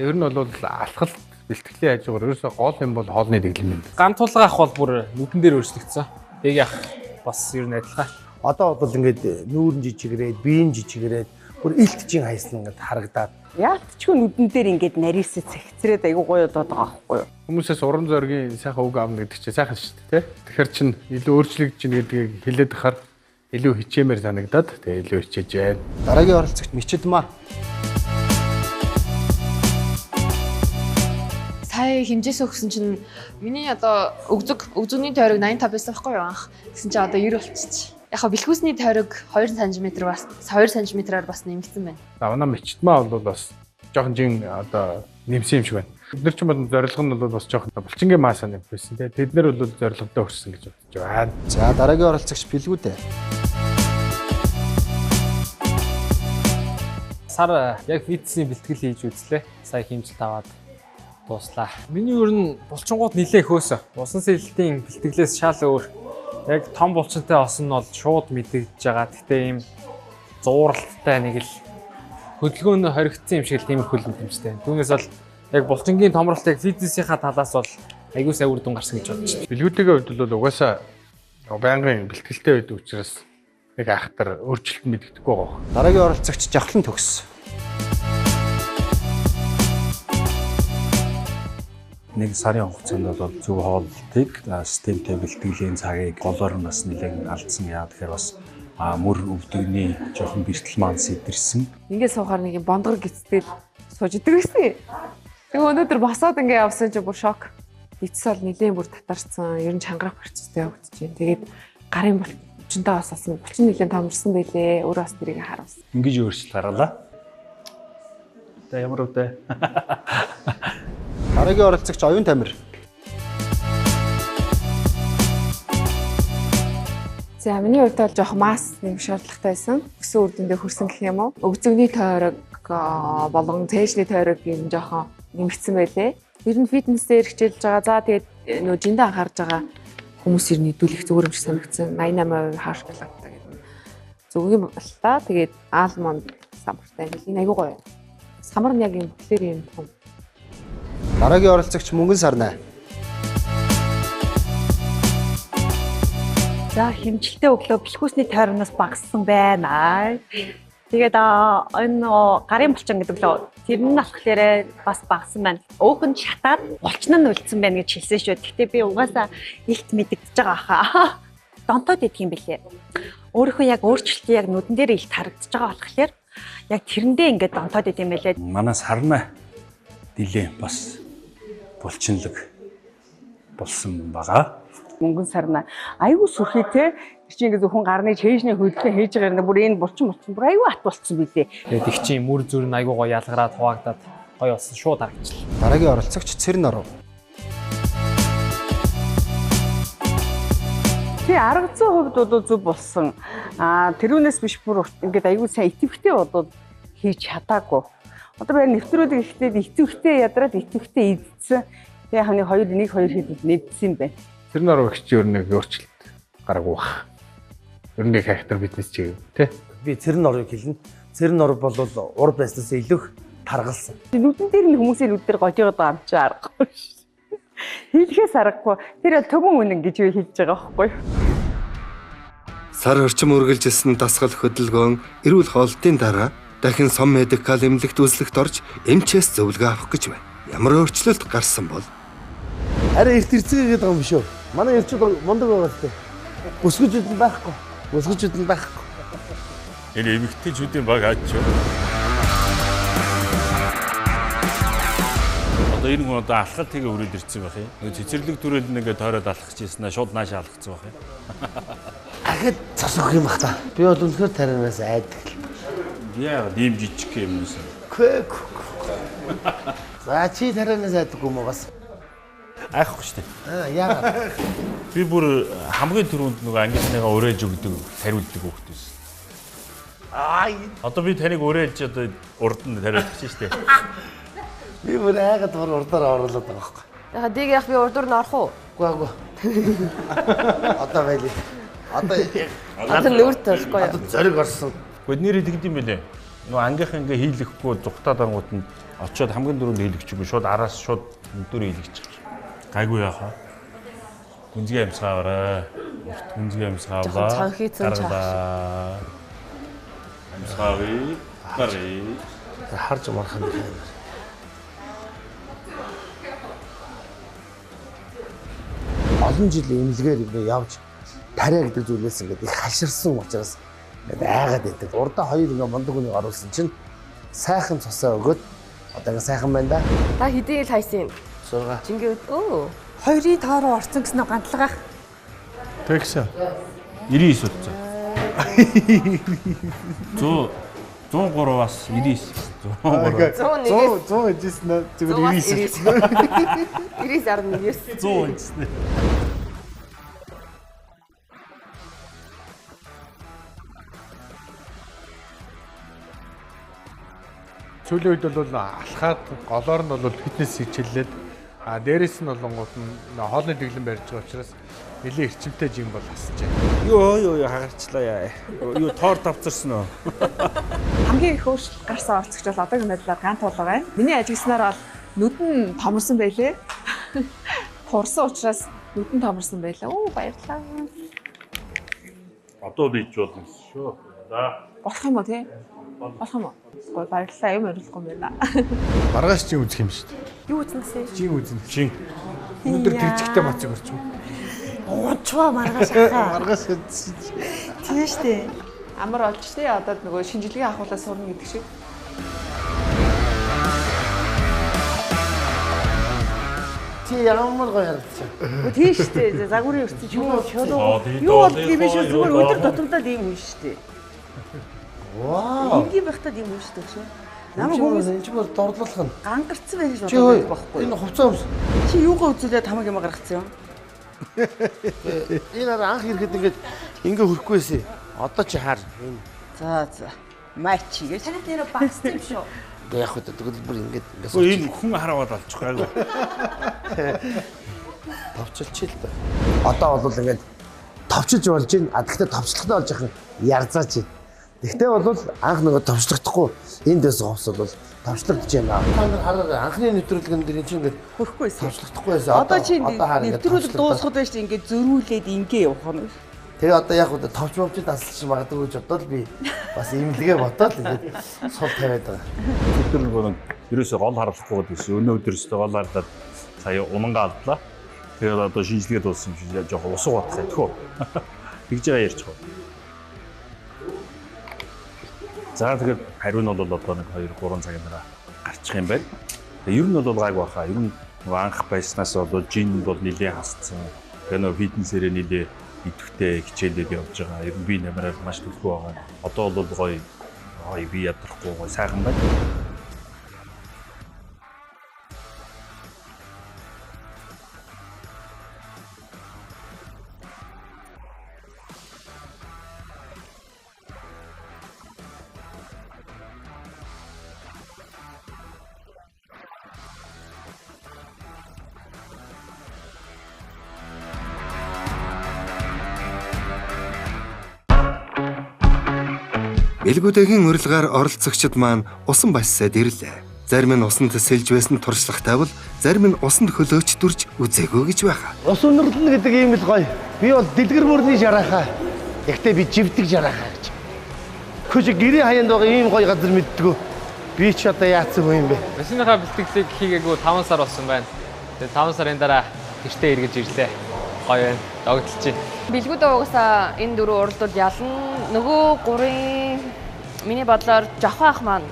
Ер нь бол алхалт бэлтгэлийн хажуугаар ерөөсөө гол юм бол хоолны дэглэм юм. Гантулга ах бол бүр нүдэн дээр өөрчлөгдсөн. Тэг ах бас ер нь адилхан. Одоо бол ингээд нүүрэн жижигрээд, биеийн жижигрээд бүр илт чин хайсан ингээд харагдаад. Яалтчгүй нүдэн дээр ингээд нарийсээ цэгцрээд айгуу гоё болоод байгаа байхгүй юу? Хүмүүсээс урам зоригийн сайхан үг аавна гэдэг чинь сайхан шүү дээ, тэ? Тэгэхээр чин илүү өөрчлөгдөж чинь гэдгийг хэлээд байхаар илүү хичээмээр санагдаад тэгээ илүү хичээж байна. Дараагийн оролцогч Мичэдмаа. Сая хэмжээс өгсөн чинь миний одоо өгзөг өгзөгний тойрог 85 байсан байхгүй юу анх. Тэгсэн чинь одоо 90 болчих. Яг ха бэлхүүсний тойрог 2 см бас 2 см-аар бас нэмэгдсэн байна. За манай мичтмаа бол бас жоохон жин одоо нэмсэн юм шиг байна. Бид нар ч юм бол зорилго нь бол бас жоохон булчингийн масса нэмэх байсан те. Тэд нар бол зорилгодоо хүрсэн гэж бодож байна. За дараагийн оролцогч Бэлгүүдээ. Сар яг фитнесийн бэлтгэл хийж үзлээ. Сая хэмжилт аваад дууслаа. Миний ер нь булчингууд нилээ хөөсө. Усан сэлэлтийн бэлтгэлээс шал өөр. Яг том булчинтай осон нь бол шууд мэдэгдэж байгаа. Гэхдээ ийм зууралттай нэг л хөдөлгөөн нь хоригдсан юм шиг л тиймэрхүү л мэдрэмжтэй. Түүнээс бол яг булчингийн томролт яг фитнесийнхаа талаас бол аягүй сайн үр дүн гарсан гэж бодож байна. Бэлгүүдийн хувьд бол угаасаа байнгын бэлтгэлтэй байдаг учраас нэг айхтар өөрчлөлт мэдэгдэхгүй байгаа. Дараагийн оролцогч Жавхлан төгс. Нэг сарын хугацаанд бол зөв хооллолтыг, системтэй бэлтгэлийн цагийг голоор нь бас нэлээд алдсан. Яа тэгэхээр бас мөр өвдөгний жоохон бэртэл маань сэтэрсэн. Ингээд суухаар нэг юм бондгор гистэл сууж идэг гэсэн. Тэгээ өнөөдөр босоод ингээ явсан чинь бүр шок. Эцэс бол нэлээд бүр татарсан. Ер нь чангарах процесстэй явагдаж байна. Тэгээд гарын булчинтай бас болсон. Булчин нэлээд томорсон байлээ. Өөрөө бас тэрийг харуулсан. Ингэж өөрчлөлт гаргалаа. За ямар үдэ. Дараагийн оролцогч Оюун Тамир. За миний хувьд бол жоох масс нэмэх шаардлагатай байсан. Өсөн үр дүндээ хүрсэн гэх юм уу? Өгзөгний тойрог болон цээжний тойрог юм жоохон нэмэгдсэн байлээ. Ер нь фитнес дээр хичээлж байгаа. За тэгээд нөө жиндэ анхаарж байгаа хүмүүс ер нь идүүлэх зүгээр юм шиг санагдсан. 88% хаш шоколадтай гэдэг. Зөв юм л та. Тэгээд алмонд самартай. Энэ айгуу гоё. Самар нь яг юм бүхлээр юм том. Дараагийн оролцогч Мөнгөн Сарнай. За хэмжилтээ өглөө бэлхүүсний тойрогноос багассан байна. Тэгээд энэ гарын булчин гэдэг лөө тэр нь болохоор бас багассан байна. Өөх нь шатаад булчин нь үлдсэн байна гэж хэлсэн шүү. Гэхдээ би угаасаа илт мэдэгдэж байгаа хаа. Донтоод идэх юм бэлээ. Өөрийнхөө яг өөрчлөлтийн яг нүдэн дээр илт харагдаж байгаа болохоор яг тэрэндээ ингээд донтоод идэх юм бэлээ. Манай Сарнай нэлээ бас булчинлаг болсон байгаа. Мөнгөн Сарнай айгүй сүрхий те. Тэр чинь ингээ зөвхөн гарны чэйжний хөдөлгөөн хийж байгаа юм. Бүр энэ булчин бүр айгүй ат болцсон билээ. Тэгээд их чинь мөр зүр нь айгүй гоё ялгараад хуваагдаад гоё болсон шууд харагчлаа. Дараагийн оролцогч Цэрэн оров. Тий арга зүйн хувьд бол зөв болсон. Тэрүүнээс биш бүр ингээд айгүй сайн идэвхтэй бодоод хийж чадаагүй. Одоо би нэвтрүүлэг ихтэй идэвхтэй ядраад идэвхтэй идсэн. Тэгээ ханы 2 1 2 хэд нэгдсэн юм байна. Тэр нөр өгч ер нь өөрчлөлт гараагүй бах. Ер нь хайхтар бизнес чиг тий. Би Цэрэн орыг хэлнэ. Цэрэн ор бол ур байснаас илүү их таргалсан. Нүдэн дээр нь хүмүүсийн нүд дээр гожигод байгаа юм чи аргагүй шүү. Хэлэхээс аргагүй. Тэр бол төвөн үнэн гэж би хэлж байгаа байхгүй юу? Сар орчим үргэлжилсэн дасгал хөдөлгөөн эрүүл хоолтын дараа дахин Сом Медикал эмнэлэгт үзлэгт орж эмчээс зөвлөгөө авах гэж байна. Ямар өөрчлөлт гарсан бол? Арай эрт эрцгээгээд байгаа юм биш үү? Манай эрчүүд мундаг байгаа л дээ. Бүсгүүчүүд нь байхгүй. Бүсгүүчүүд нь байхгүй. Энэ эмэгтэйчүүдийн баг хаач юу? Одоо энэ хүн одоо алхалт хийгээ өрөөд ирсэн байх юм. Нөгөө цэцэрлэг түрээлэн ингээ тойроод алхах гэсэн шууд нааш алхацсан байх юм. Ахад цас өгөх юм бах та. Би бол үнэхээр тарианаас айдаг. Яа, ийм жижиг юм нүсэн. За чи тарианаас айдаггүй юм уу бас? Айхгүй шүү дээ. Яагаад? Би бүр хамгийн түрүүнд нөгөө ангийнхныгаа урайлж өгдөг, тариулдаг хүүхэд байсан. Аа. Одоо би таныг урайлж одоо урд нь тариулах чинь шүү дээ. Би бүр айгаад бүр урдаар оруулаад байгаа байхгүй. Яг дийг яг би урдуур нь орох уу? Үгүй. Одоо байлээ. Одоо Одоо нүүр толгүй юу? Одоо зориг орсон. Гэхдээ нэрээ тэгд юм бэлээ. Нөгөө ангийнх ингээ хийлэхгүй зүхтаа дарангууд нь очиод хамгийн түрүүнд хийлгэчихгүй шууд араас шууд нүдээр хийлгэчих. Гайгүй яах вэ? Гүнзгий амьсгаа аваарай. Урт гүнзгий амьсгаа авлаа. Жохон цонхийцэн Гаргалаа. Амьсгаа авъя. Гаръя. Харж марах юм байна. Олон жил эмнэлгээр ингээ явж тариа гэдэг зүйлээс ингээд их хаширсан учраас ингээд айгаад байдаг. Урдаа хоёр ингээ мундаг хүнийг оруулсан чинь сайхан цусаа өгөөд одоо ингээ сайхан байна да. Та хэдийн ил хайсан юм? 6. Жингээ өө. Хоёрын тоо руу орсон гэсэн нь гантлага. Тэгсэн. 99 утсан. 100 103-аас 99. 103. 100 100 ижсэн нь зүгээр 99. 99.9. 100 ижсэн. Сүүлийн үед бол алхаад голоор нь бол фитнес хичээллээд а дээрэс нь болонгууд нь хоолны дэглэм барьж байгаа учраас нэлээд эрчимтэй жим бол хасж байна. Йоо хагарчлаа яа. Юу тоор тавцарсан уу? Хамгийн их өөрчлөлт гарсан орцогч бол одоогийн байдлаар ган туулга байна. Миний ажигласнаар бол нүд нь томорсон байлээ. Турсан учраас нүд нь томорсон байлаа. Оо баярлалаа. Одоо би ч болно шүү. За. Болох юм уу тий? Болох юм уу? Гой баярлалаа. Юм ориулахгүй юм байна. Маргааш чи үзэх юм шүү дээ. Юу үзнэ гэсэн? Жин үзнэ. Жин. Өнөөдөр тэржигтэй мацыг орчих. Унчваа маргааш ахаа. Маргааш үзсэн. Тийм шүү дээ. Амар олж тий одоо нөгөө шинжилгээ авахулаа сурна гэдэг шиг. Чи ямар гоё харагдчих. Тийм шүү дээ. Загварын ертөнц юу чөлөө. Юу болдгийг би шүү зүгээр өдөр тутамдаа ийм хүн шүү дээ. Вау. Энгийн байхдаа ийм хүн шүү дээ шүү. Намайг хүмүүс энэ ч бол дордлуулах нь. Гангарцсан байх гэж бодоод байхгүй. Энэ хувцас өмс. Чи юугаа үзүүлээд хамаг юм гаргацсан юм? Энэ хараа анх ирэхэд ингээд ингээ хөрөхгүй байсан. Одоо чи хаар. Энэ. За за. Мач гэж. Танад нэр багссан юм шүү. Уу яг хөө тэгвэл бүр ингээд ингээ. Энэ хүн хараваад олчих гайгүй. Товчилч л дээ. Одоо бол ингээд товчилж болж байна. А тэгтээ товчлохтой болж яхан ярзаач. Тэгтээ бол анх нөгөө товчлохдохгүй энд дэс хувцас бол товчлогдож байна. Та нар хараарай анхны нэвтрүүлгэн дээр чинь ингээд хөрөхгүй байсан. Товчлохдохгүй байсан. Одоо чи нэвтрүүлэг дуусахад байж ингээд зөрүүлээд ингээ явах нь. Тэгээ одоо яг удаа товч мовч тасалж магадгүй гэж бодоод би бас имлэгээ бодоод ингээд сул тавиад байгаа. Өдөр нэг ерөөсөө гол харлахгүй гэсэн. Өнөө өдөр өстө гол харлаад сая унангаа алдлаа. Тэгээд одоо шинжилгээ дууссан юм шиг жоохон усуу батах юм тхөө. Тэгж байгаа ярьж байгаа. За тэгэхээр хариу нь бол одоо нэг 2 3 цагийн дараа гарчих юм байна. Тэгээ ер нь бол гайгүй баха. Ер нь нөгөө анх байснаас бол жин бол нэлээд хасцсан. Тэгээ нөгөө фитнесээрээ нэлээд идэвхтэй хичээлээд явж байгаа. Ер нь би намраар маш төлхөө байгаа. Одоо бол гоё гоё би ядрахгүй гоё сайхан байна. Бэлгүүдэгийн урилгаар оролцогчид маань усан бассаад ирлээ. Зарим нь усанд сэлж байсан туршлагатай бол зарим нь усанд хөлөөч дүрж үзээгүй гэж байгаа. Ус өнөрлөн гэдэг ийм л гоё. Би бол дэлгэр мөрний жараахаа. Гэхдээ би живдэг жараахаа гэж. Хөж гэрийн хаяанд байгаа ийм гоё газар мэддгүү. Би ч одоо яатсан хүн юм бэ? Машиныхаа бэлтгэлийг хийгээгүй 5 сар болсон байна. Тэгээ 5 сарын дараа гэртээ эргэж ирлээ. Гоё байна. Догдолж байна. Бэлгүүдээ угаасаа энэ дөрөв уралдууд ялна. Нөгөө гурын миний бодлоор Жохоо ах маань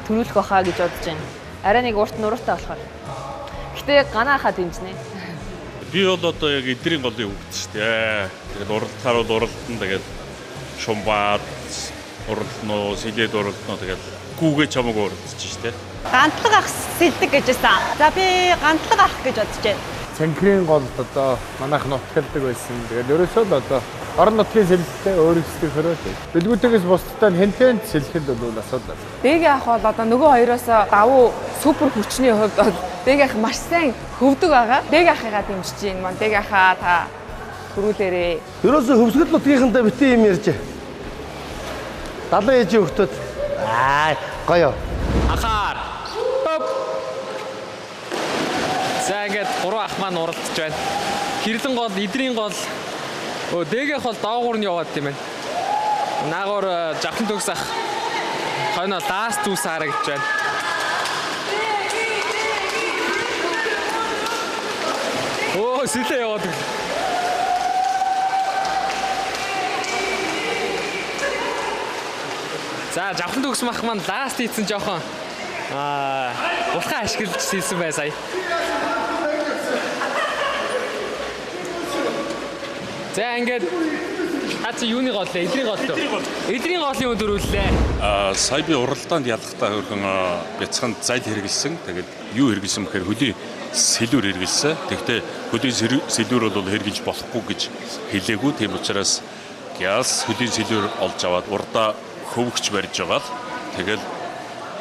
төрүүлэх байхаа гэж бодож байна. Арай нэг урт нуруутай болохоор. Гэтэ ганаа хаа дэмжинэ. Би бол одоо яг эдрийн голын хүүхэд шүү дээ. Тэгээд уралдахаар бол уралдан тэгээд шумбаад уралдно, сэлээд уралдно тэгээд гүүгээ чамаг уралдаж шүү дээ. Гантлаг ах сэлдэг гэж байсан. За би гантлаг ах гэж бодож байна. Цанхрын голд одоо манайх нутгалдаг байсан. Тэгээд ерөөсөө л одоо орон нутгийн сэлэлтээ өөрсдөө хөрөөд. Бэлгүүтээс бусдтай нь хэнтэн сэлэхэд бол асуудал. Дээг ах бол одоо нөгөө хоёроос давуу супер хүчний хувьд бол Дээг ах маш сайн хөвдөг байгаа. Дээг ахыгаа дэмжиж байна маань. Дээг ахаа та төрүүлээрээ. Ерөөсөө хөвсгөл нутгийнхантай битгий юм ярьж. Далайн ээжийн хүүхдүүд аа гоё. Анхаар. За ингээд гурван ах маань уралдаж байна. Хэрлэн гол, эдрийн гол. Өө дээгийнх бол доогуур нь яваад тийм байна. Наагуур жавхан төгс ах хойноо лаас зүс харагдаж байна. Өө сэлээ яваад өглөө. За жавхан төгс мах маань лааст хийсэн жоохон булхаа ашиглаж сэлсэн бай сая. За ингээд Та чи юуны гол вэ? Эдрийн гол үү? Эдрийн голын үн дөрвөлээ. Сая би уралдаанд ялахдаа хөрхөн бяцхан зайл хэрэгэлсэн. Тэгээд юу хэрэгэлсэн бэхээр хөлийн сэлүүр хэрэгэлсэн. Тэгтээ хөлийн сэлүүр бол хэрэгжилж болохгүй гэж хэлээгүй. Тийм учраас гяс хөлийн сэлүүр олж аваад урдаа хөвгч барьж байгаа л тэгэл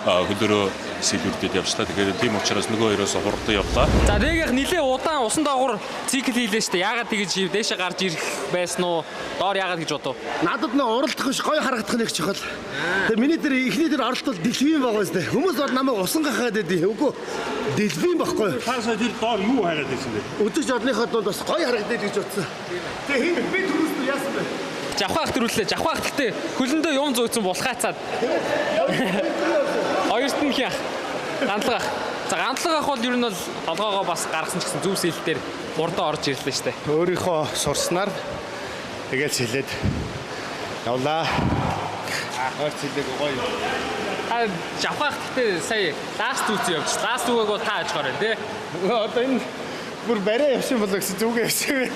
хөлөөрөө сэлүүрдэд явчлаа. Тэгэхээр тийм учраас нөгөө хоёроос хурдан явлаа. За тэгэх нилээ удаан усан доогуур цикл хийлээ шүү дээ. Яагаад тэгэж хийв? Дээшээ гарч ирэх байсан уу? Доор яагаад гэж бодов? Надад нөө уралдах биш гоё харагдах нэг чухал. Тэгээ миний тэр эхний тэр оролт бол дельфин байгаа зү. Хүмүүс бол намайг усан гахаад байдیں۔ Үгүй дельфин байхгүй. Та сая тэр доор юу хараад байсан бэ? Үзэгч орныхоо дунд бас гоё харагдаад гэж бодсон. Тэгээ хин би түрүүс нь яасан бэ? Жавхаа ах төрүүллээ. Жавхаа ах гэхдээ хөлөндөө юм зөөцөн булхаацаад. Хоёрт нь хях. Гантлаг ах. За гантлаг ах бол ер нь бол толгоогоо бас гаргасан ч гэсэн зөв сэлэл дээр хурдан орж ирлээ штэ. Өөрийнхөө сурснаар тэгэл сэлээд явлаа. Ойр сэлээг гоё. Та жавхаа ах гэхдээ сая ласт үүсэн явж. Ласт үгээг бол та ажгаар байна тий. Одоо энэ бүр барай явсан болоо гэсэн зүгээ явсан юм.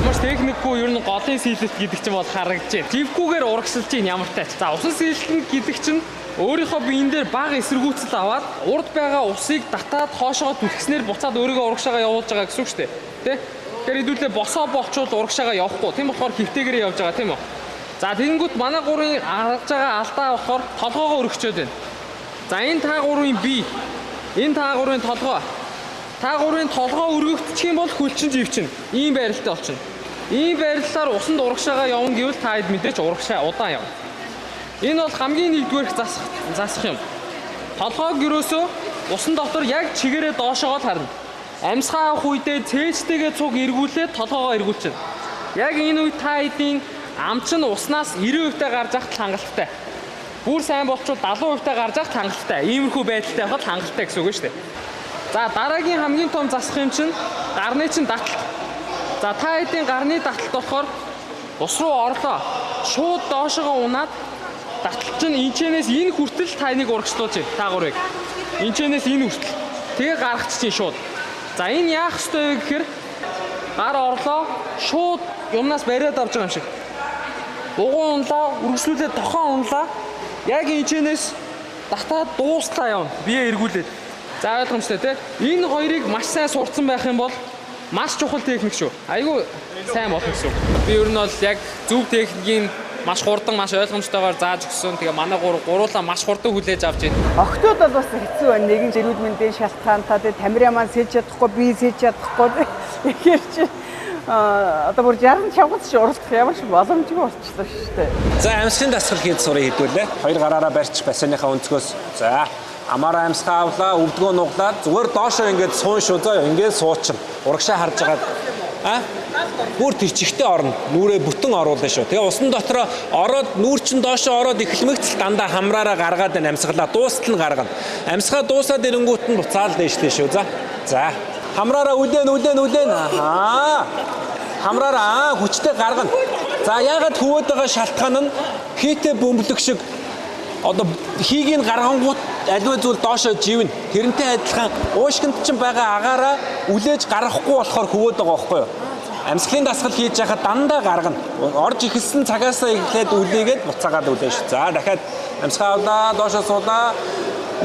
Маш техникгүй ер нь голын сийлэлт гэдэг чинь бол харагдаж байна. Живгүүгээр урагшилж чинь ямар тач. За усан сийлэлт гэдэг чинь өөрийнхөө биен дээр бага эсэргүүцэл аваад урд байгаа усыг татаад хоошоо түлхснээр буцаад өөрийгөө урагшаага явуулж байгаа гэсэн үг шүү дээ. Тэ? Тэгэхээр хэдүүлээ босоо болчвол урагшаага явахгүй. Тийм болохоор хөвтэйгээрээ явж байгаа тийм үү? За тэгэнгүүт манай гурын гаргаж байгаа алдаа болохоор толгоогоо өргөчөөд байна. За энэ та гурвын бие, энэ та гурвын толгой. Та гурвын толгой өргөгдчих юм бол хөл чинь живчин. Ийм байралтай болчихно. Ийм байрлалаар усанд урагшаага явна гэвэл та хэд мэдээч урагшаа удаан явна. Энэ бол хамгийн нэгдүгээрх засах юм. Толгойг ерөөсөө усан дотор яг чигээрээ доошоогоо л харна. Амьсгаа авах үедээ цээжтэйгээ цуг эргүүлээд толгоогоо эргүүлчихнэ. Яг энэ үед та хэдийн ам чинь уснаас 90% та гарч ахад хангалттай. Бүр сайн болчвол 70% та гарч ахад хангалттай. Иймэрхүү байдалтай байхад хангалттай гэсэн үг шүү дээ. За дараагийн хамгийн том засах юм чинь гарны чинь таталт. За та хэдийн гарны таталт болохоор ус руу орлоо. Шууд доошогоо унаад таталт чинь энчэнээс энэ хүртэл таныг урагшлуулж байна. Та гурыг. Энчэнээс энэ хүртэл. Тэгээ гаргач чинь шууд. За энэ яах ёстой вэ гэхээр гар орлоо шууд юмнаас бариад авч байгаа юм шиг. Угуун унлаа, үргэлжлүүлээд тохон унлаа. Яг энчэнээс татаад дууслаа явна. Бие эргүүлээд. За ойлгомжтой тий. Энэ хоёрыг маш сайн сурцсан байх юм бол маш чухал техник шүү. Айгүй сайн болно гэсэн үг. Би ер нь бол яг зөв техникийн маш хурдан, маш ойлгомжтойгоор зааж өгсөн. Тэгээ манай гуруулаа маш хурдан хүлээж авч байна. Охтууд бол бас хэцүү байна. Нэгэн эрүүл мэндийн шалтгаантай тий тамирын маань сэлж чадахгүй, би сэлж чадахгүй. Тэгэхээр чи одоо бүр 60 чавгац чи уралдах ямар ч боломжгүй болчихлоо шүү дээ. За амьсгалын дасгал хийж сурыг хэдүүлээ. Хоёр гараараа барьчих бассейныхаа өнцгөөс. За амаараа амьсгаа авлаа, өвдгөө нуглаад зүгээр доошоо ингээд суун шүү заа, ингээд суучихна. Урагшаа харж байгаад бүр тэр чигтээ орно. Нүрээ бүтэн оруулна шүү. Тэгээ усан дотроо ороод нүүр чин доошоо ороод эхлэмэгцэл дандаа хамраараа гаргаад байна амьсгалаа. Дуустал нь гаргана. Амьсгаа дуусаад ирэнгүүт нь буцаал дээшлээ шүү. За. За. Хамраараа үлээн үлээн үлээн. Аа. Хамраараа хүчтэй гаргана. За яагаад хөвөөд байгаа шалтгаан нь хийтэй бөмбөлөг шиг одоо хийгийг гаргангуут аливаа зүйл доошоо живнэ. Тэрнтэй адилхан уушгинд чинь байгаа агаараа үлээж гаргахгүй болохоор хөвөөд байгаа байхгүй юу? Амьсгалын дасгал хийж байхад дандаа гаргана. Орж эхэлсэн цагаасаа эхлээд үлээгээд буцаагаад үлээн шүү. За дахиад амьсгаа авлаа, доошоо суулаа.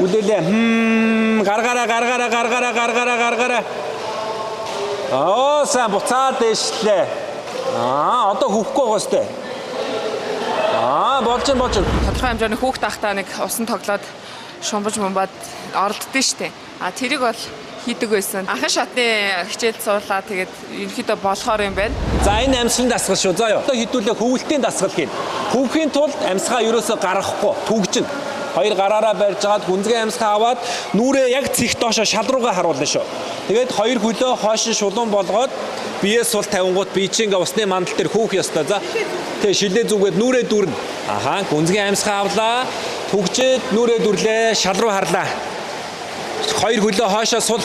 Үлээлээ. Гаргаараа гаргаараа гаргаараа гаргаараа гаргаараа. Оо сайн буцаад дээшлээ. Аа одоо хөвөхгүй байгаа сте. Аа болж байна болж байна. Тодорхой хэмжээний хүүхд ахтаа нэг усан тоглоод шумбаж мумбад оролддөө штэ. А тэрийг бол хийдэг байсан. Анхан шатны хичээл суулаа тэгээд ерөнхийдөө болохоор юм байна. За энэ амьсгалын дасгал шүү. За юу. Одоо хэдүүлээ хөвөлтийн дасгал хийн. Хөвөхийн тулд амьсгаа ерөөсөө гаргахгүй түгжинэ. Хоёр гараараа барьж агаад гүнзгий амьсгаа аваад нүрээ яг цэх доошо шал руугаа харуулна шүү. Тэгээд хоёр хөлөө хойш нь шулуун болгоод бие сул тавингууд бие чинь ингээ усны мандал дээр хөөх ёстой. За. Тэгээ шилээ зүгээд нүрээ дүрнэ. Ахаа гүнзгий амьсгаа авлаа. Түгжээд нүрээ дүрлээ, шал руу харлаа. Хоёр хөлөө хойшоо сул.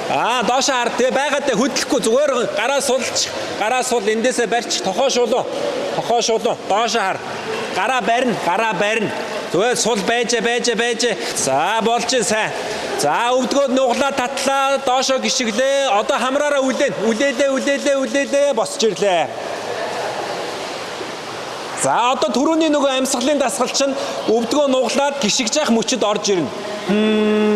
Аа доошоо хар. Тэгээ байгаад хөдлөхгүй зүгээр гараа сулж, гараа сул эндээсээ барьч тохоо шулуун. Тохоо шулуун. Доошоо хар. Гараа барина, гараа барина. Зүгээр сул байж байж байж. За болж сайн. За өвдгөө нуглаа татлаа, доошоо гიშгэлээ. Одоо хамраараа үлээн. Үлээлээ, үлээлээ, үлээлээ босч ирлээ. За одоо түрүүний нөгөө амьсгалын дасгал чинь өвдгөө нуглаад гიშгэж явах мөчөд орж ирнэ.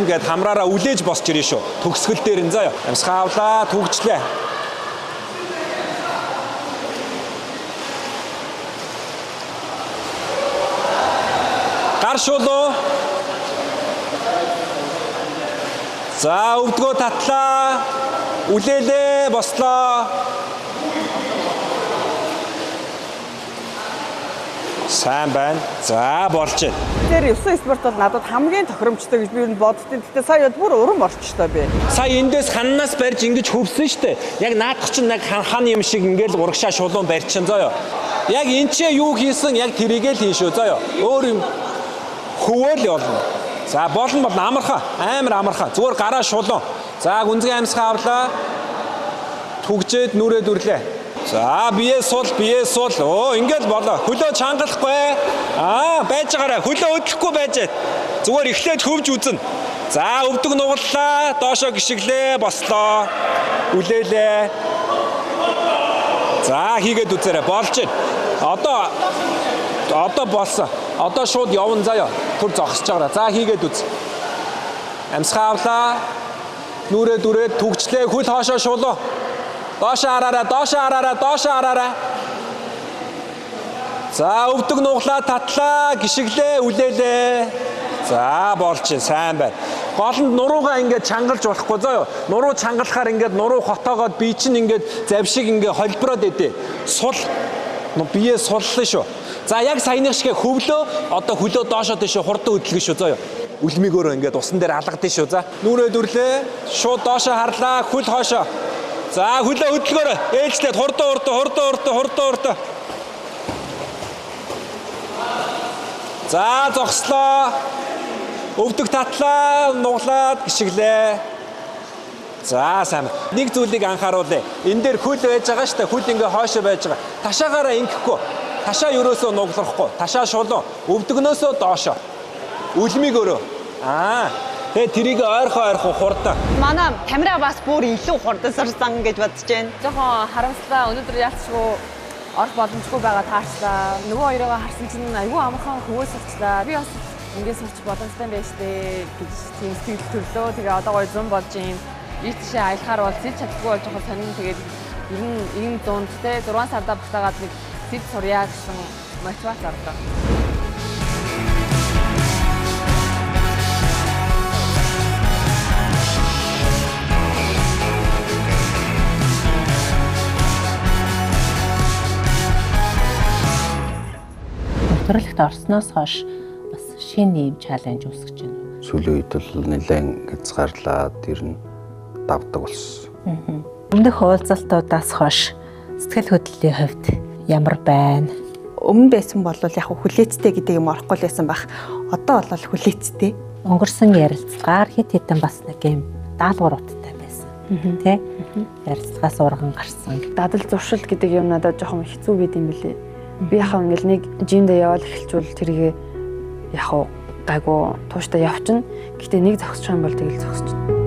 Гэд хамраараа үлээж босч ирнэ шүү. Төгсгөл дээр нь заяа. Амьсгаа авлаа, түгжлээ. Гар шулуу. За өвдгөө татлаа. Үлээлээ, бослоо. Сайн байна. За болж байна. Тэр 9 спорт бол надад хамгийн тохиромжтой гэж би юу боддtiin. Гэтэ сая бүр урам орчтой би. Сая эндээс ханнаас барьж ингэж хөвсөн штэ. Яг наадах чинь яг хан юм шиг ингээл урагшаа шулуун барьчихсан заяа. Яг энэ ч юу хийсэн яг тэрийгээ л хийн шүү заяа. Өөр юм хөвөөл явна. За болно болно амархан. Амар амархан. Зүгээр гараа шулуун. За гүнзгий амьсгаа авлаа. Түгжээд нүрээ дүрлээ. За бие сул, бие сул. Оо ингээл болоо. Хөлөө чангалахгүй. Аа байж байгаарай. Хөлөө хөдлөхгүй байж. Зүгээр эхлээд хөвж үзнэ. За өвдөг нугаллаа, доошоо гიშгэлээ, бослоо. Үлээлээ. За хийгээд үзээрэй. Болж байна. Одоо болсон. Одоо шууд явна заяа. Түр зогсож байгаарай. За хийгээд үз. Амьсгаа авлаа. Нүрээ дүрээд түгжлээ. Хөл хоошоо шулуу. Доошоо хараарай, доошоо хараарай, доошоо хараарай. За өвдөг нуглаа, татлаа, гიშгэлээ, үлээлээ. За болж байна, сайн байна. Гол нь нуруугаа ингээд чангалж болохгүй заа юу. Нуруу чангалахаар ингээд нуруу хотоогоод бие чинь ингээд завшиг ингээд холброод идэв. Сул бие суллаа шүү. За яг саяных шиг хөвлөө одоо хөлөө доошоо тийшээ хурдан хөдөлгөн шүү заа юу. Үлмигөөрөө ингээд усан дээр алгадсан шүү. За нүрээ дүрлээ. Шууд доошоо харлаа, хөл хоошоо. За хөлөө хөдөлгөөрөө ээлжлээд хурдан хурдан хурдан хурдан хурдан хурдан. За зогслоо. Өвдөг татлаа, нуглаад гიშгэлээ. За сайн. Нэг зүйлийг анхааруулъя. Энэ дээр хөл байж байгаа шүү дээ. Хөл ингээ хоошоо байж байгаа. Ташаагаараа ингэхгүй. Ташаа ерөөсөө нуглахгүй. Ташаа шулуун. Өвдөгнөөсөө доошоо. Үлмигөөрөө. Аа. Тэгээ тэрийг ойрхон ойрхон хурдан. Манай камера бас бүр илүү хурдан сурсан гэж бодож байна. Жохон харамслаа. Өнөөдөр яалтчгүй орох боломжгүй байгаа таарчлаа. Нөгөө хоёроо харсан чинь айгүй амархан хөвөө сурчлаа. Би бас ингээд сурч боломжтой юм байна штэ гэж тийм сэтгэл төрлөө. Тэгээ одоо гоё зун болж юм. Ийш тийшээ аялахаар бол сэлж чаддаггүй болж байгаа сонин. Тэгээд ер нь ийм зунд те 6 сардаа багтаагаад нэг сэлж сурья гэсэн мотивац орлоо. Нэвтрүүлэгт орсноос хойш бас шинэ ийм чаленж үүсгэж байна. Сүүлийн үед бол нэлээд хязгаарлаад ер нь давдаг болсон. Өмнөх уулзалтуудаас хойш сэтгэл хөдлөлийн хувьд ямар байна? Өмнө байсан бол яг хүлээцтэй гэдэг юм орохгүй л байсан байх. Одоо бол хүлээцтэй. Өнгөрсөн ярилцлагаар хэд хэдэн бас нэг юм даалгавар уттай байсан. Тэ? Ярилцлагаас урган гарсан. Дадал зуршил гэдэг юм надад жоохон хэцүү байд юм билээ. Би яхаа ингээл нэг жимдээ яваал эхэлчихвэл тэргээ яг уу гайгүй тууштай явчихна. Гэтэ нэг зогсчих юм бол тэгэл зогсчихно.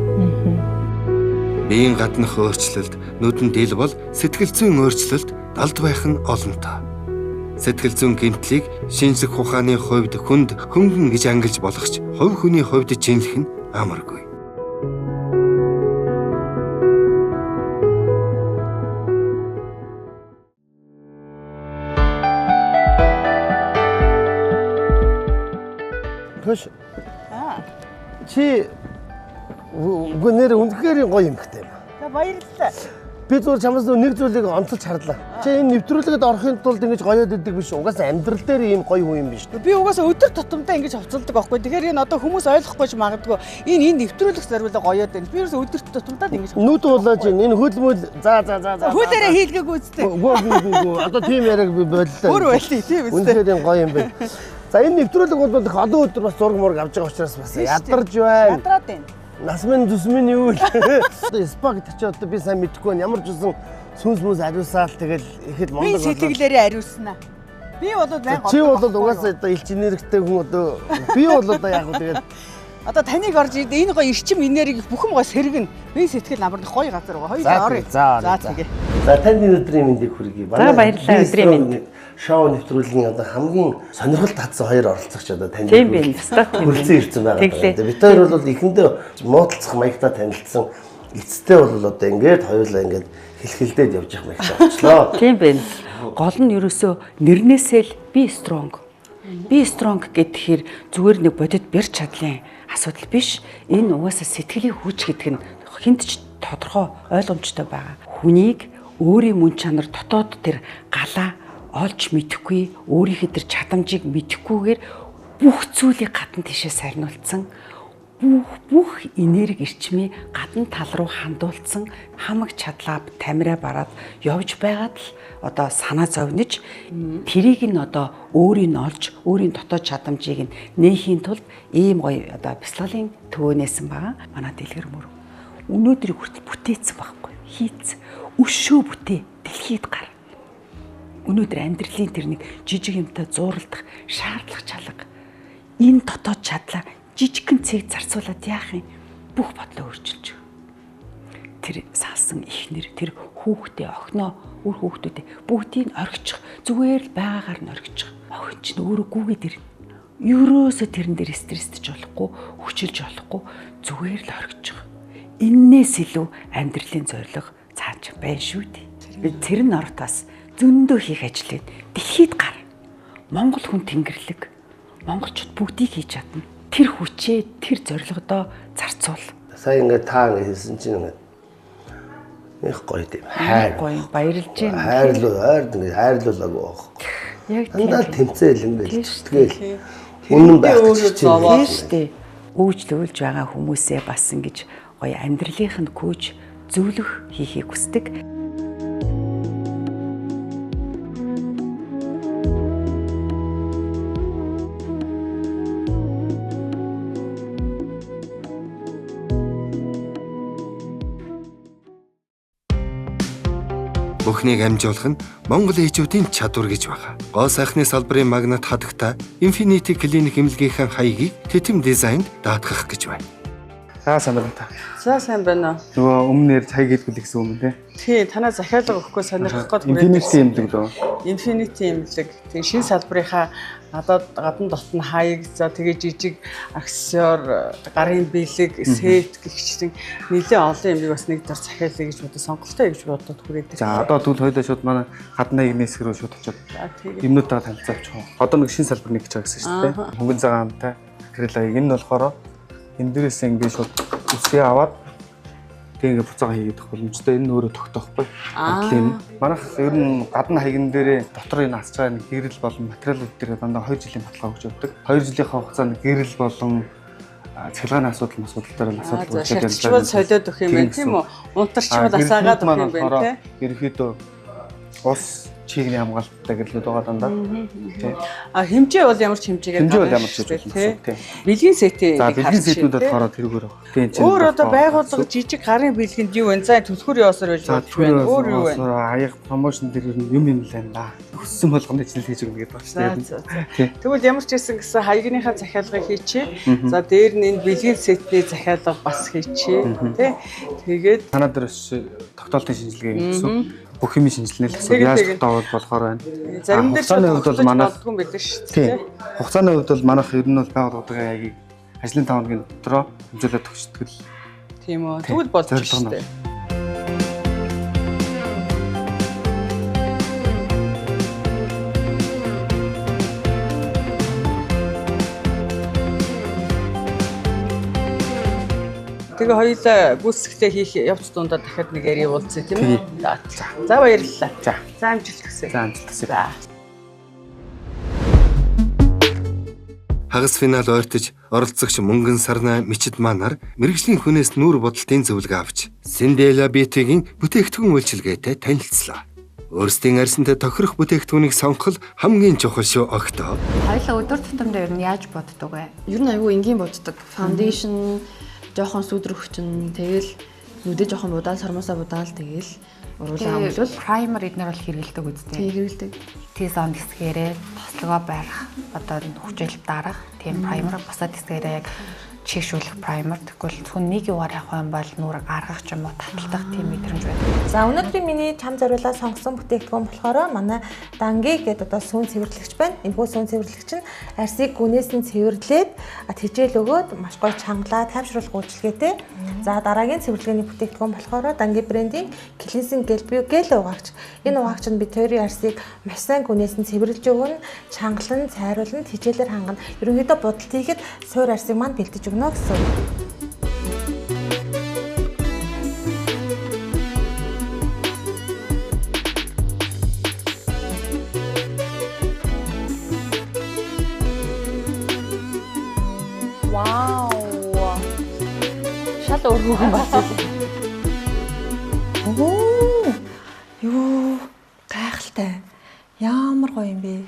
Биеийн гаднах өөрчлөлт, нүдэнд ил бол сэтгэл зүйн өөрчлөлт далд байх нь олонтоо. Сэтгэл зүйн гэмтлийг шинжлэх ухааны хувьд хүнд хөнгөн гэж ангилж болох ч хувь хүний хувьд жинлэх нь амаргүй. Хөш. Чи үгүй нэр үнэхээр гоё юм гэдэг юм. За баярлалаа. Би зүгээр чамаас нэг зүйлийг онцолж харлаа. Чи энэ нэвтрүүлгэд орохын тулд ингэж гоёод идэг биш. Угаасаа амьдрал дээр ийм гоё хүн юм биш. Би угаасаа өдөр тутамдаа ингэж хувцалдаг байхгүй. Тэгэхээр энэ одоо хүмүүс ойлгохгүй ч магадгүй. Энэ нэвтрүүлэх зориулаа гоёод байна. Би ерөөсөө өдөр тутамдаа ингэж нүд уулаач энэ хөл мөл за за за за. Хөлөөрөө хийлгээгүй үстэй. Үгүй үгүй үгүй. Одоо тийм яриаг би боллоо. Өөр байлээ тийм үстэй. Үнэхээр юм гоё юм байна. За энэ нэвтрүүлэг бол их олон өдөр бас зураг мураг авч байгаа учраас бас ядарч байна. Ядраад байна. Нас минь зүс минь юу вэ? Одоо спа гэдэг чи одоо би сайн мэдэхгүй байна. Ямар ч үсэн сүнс мүнс ариусаал тэгэл ихэд мундаг болоо. Би сэтгэлээрээ ариуснаа. Би бол байнга Чи бол угаасаа одоо элч энергитэй хүн одоо би бол одоо яг хөө тэгэл Одоо таныг орж энэ гоё эрчим энерги бүхэн гоё сэргэн. Би сэтгэл амар гоё газар байгаа. Хоёулаа оръё. За тэгээ. За танд энэ өдрийн мэндийг хүргэе. За баярлалаа, өдрийн мэнд. Шоу нэвтрүүлгийн одоо хамгийн сонирхол татсан хоёр оролцогч одоо танд хүрэлцэн ирсэн байгаа. Бид хоёр бол эхэндээ муудалцах маягтай танилцсан. Эцэстээ бол одоо ингээд хоёулаа ингээд хэлхэлдээд явж явах маягтай болчлоо. Тийм байна. Гол нь ерөөсөө нэрнээсээ л би strong. Би strong гэхээр зүгээр нэг бодит бэр чадлын асуудал биш. Энэ угаасаа сэтгэлийн хүч гэдэг нь хүнд ч тодорхой ойлгомжтой байгаа. Хүнийг өөрийн мөн чанар дотоод тэр галаа олж мэдэхгүй, өөрийнхөө тэр чадамжийг мэдэхгүйгээр бүх зүйлийг гадна тийшээ сарниулсан, бүх энерги эрчмээ гадна тал руу хандуулсан, хамаг чадлаа тамираа бараад явж байгаад л одоо санаа зовниж тэрийг нь одоо өөрийг нь олж, өөрийн дотоод чадамжийг нь нээхийн тулд ийм гоё одоо бясалгалын төвөөнөөсөн байгаа. Манай дэлгэр мөр өнөөдрийг хүртэл бүтээсэн байхгүй, хийц өшөө бүтээ дэлхийд гар. Өнөөдөр амьдралын тэр нэг жижиг юмтай зууралдах шаардлага чалга. Энэ дотоод чадлаа жижигхэн цэг зарцуулаад яах юм? Бүх бодлоо өөрчилж. Тэр салсан ихнэр, тэр хүүхдээ, охиноо, үр хүүхдүүдээ бүгдийг орхичих. Зүгээр л байгаагаар нь орхичих. Охин чинь өөрөө гүгээд ирнэ. Ерөөсөө тэрэн дээр стресстэж болохгүй, хүчилж болохгүй, зүгээр л орхичих. Эннээс илүү амьдралын зорилго цааш байна шүү дээ. Би тэр нь ортоос зөндөө хийх ажлыг дэлхийд гар. Монгол хүн тэнгэрлэг. Монголчууд бүгдийг хийж чадна. Тэр хүчээ, тэр зорилгодоо зарцуул. Сая ингээд та ингээд хэлсэн чинь ингээд их гоё тийм хайр. Гоё баярлж байна. Хайрлуу, ойр ингээд хайрлуулаагүй байхгүй. Яг тийм. Дандаа тэмцээл ингээд тэгэл үнэн байх гэж тийм шүү дээ. Өөжлүүлж байгаа хүмүүсээ бас ингэж гоё амьдралынх нь коуч зөвлөх хийхийг хүсдэг. Бүхнийг амжуулах нь Монгол ээжүүдийн чадвар гэж байна. Гоо сайхны салбарын магнат хадагта Infinity Clinic эмнэлгийнхээ хаягийг тэтим дизайнд даатгах гэж байна. За сайн байна та. За сайн байна уу. Нөгөө өмнө нэр хаяг хийдгүүл гэсэн юм тий. Тий, танаа захиалга өгөхгүй сонирхох гээд Infinity эмнэлэг лөө. Infinity эмнэлэг. Тэг шин салбарынхаа надад гадна дотн хаяг, за тэгээ жижиг аксессуар, гарын бэлэг, сет гэх чинь нэлээд олон юмыг бас нэг дор захиалъя гэж бодож сонголтоо гэж бодоод хүрээд. За одоо тэгвэл хоёулаа шууд манай гадна хаягны хэсэг рүү шууд очиод юмнуудаа танилцаа авчих. Одоо нэг шин салбар нэг гэж байгаа гэсэн шүү дээ. Хөнгөн цагаан амтай акрил хаяг. Энэ нь болохоор энэ дээрээс ингээд шууд үсгээ аваад тэг ингээд буцаага хийгээд авах боломжтой. Энэ өөрөө тогтоохгүй. Тийм. Манайх ер нь гадна хаягн дээрээ дотор энэ асж байгаа нэг гэрэл болон материалууд дээр дандаа 2 жилийн баталгаа өгч явдаг. 2 жилийнхаа хугацаанд гэрэл болон цахилгааны асуудал дээр нь асуудал үүсээд байна. Шатчвал солиод өгөх юм байна тийм үү? Унтарчвал асаагаад өгөх юм байна тийм. Ерөнхийдөө ус чигний хамгаалттай гэрлүүд байгаа дандаа. Тийм. А хэмжээ бол ямар ч хэмжээгээр хэмжээ бол ямар ч хэмжээ тийм. Бэлгийн сетийг за бэлгийн сетнүүд болохоор тэрүүгээр байна. Тийм чинь. Өөр одоо байгууллага жижиг гарын бэлгэнд юу вэ? За түлхүүр яваасаар байж болж байна. Өөр юу вэ? Аяга промошн дээр юм юм л байна да. Хүссэн болгоно ажил хийж өгнө гэдэг байна шүү дээ. Тэгвэл ямар ч байсан гэсэн хаягныхаа захиалгыг хийчихье. За дээр нь энэ бэлгийн сетний захиалга бас хийчихье. Тэ. Тэгээд танаа дээр тогтоолтын шинжилгээ гэсэн. Бүх юм шинжилнэ л гэсэн. Яаж тогтоовол болохоор байна. Зарим дээр ч хувьд бол манайх болдгүй юм билээ шүү дээ. Хугацааны хувьд бол манайх ер нь бол байгууллагын хаягийг ажлын 5 хоногийн дотроо хэмжээлээ төгсдөг л. Тийм үү. Тэгвэл болж шүү дээ. Тэгээ хоёулаа гүйцэтгэлээ хийх явц дундаа дахиад нэг ярив уулзъя тийм үү? За. За баярлалаа. За. За амжилт хүсье. За амжилт хүсье. За. Хагас финал ойртож оролцогч Мөнгөн Сарнай Мичид Манар мэргэжлийн хүнээс нүүр будалтын зөвлөгөө авч Синдела Бьютигийн бүтээгдэхүүн үйлчилгээтэй танилцлаа. Өөрсдийн арьсантай тохирох бүтээгдэхүүнийг сонгох хамгийн чухал шүү огтоо. Хоёулаа өдөр тутамдаа ер нь яаж боддог вэ? Ер нь айгүй энгийн боддог. Foundation жоохон сүдрөх чинь тэгэл нүдэ жоохон будаал сормосоо будаал тэгэл уруулаа өнгөлөл primer эднэр бол хэрэгэлдэг үстэй. Тийм хэрэгэлдэг. T-zone хэсгээрээ тослогоо барих, одоо хүчээл дарах тийм primer бусад хэсгээрээ яг Чийгшүүлэх primer тэгвэл зөвхөн нэг югаар явах юм бол нүүр аргах ч юм уу таталтах тийм мэдрэмж байдаг. За өнөөдрийн миний чам зориулаад сонгосон бүтээгдэхүүн болохоор манай Данги гэдэг одоо сүүн цэвэрлэгч байна. Энэхүү сүүн цэвэрлэгч нь арсыг гүнээс нь цэвэрлээд тэжээл өгөөд маш гоё чангалаа тайвшруулах үйлчилгээтэй. За дараагийн цэвэрлэгээний бүтээгдэхүүн болохоор Данги брендийн cleansing gel буюу гел угаагч. Энэ угаагч нь бид хоёрын арсыг маш сайн гүнээс нь цэвэрлж өгнө, чангалан, цайруулан, тэжээлээр хангана. Ерөнхийдөө будалт хийхэд суур арсыг маань бэлдэж өгнө гэсэн. Вау. Шал өөр хүүхэн болсон. Оо. Юу гайхалтай. Ямар гоё юм бэ?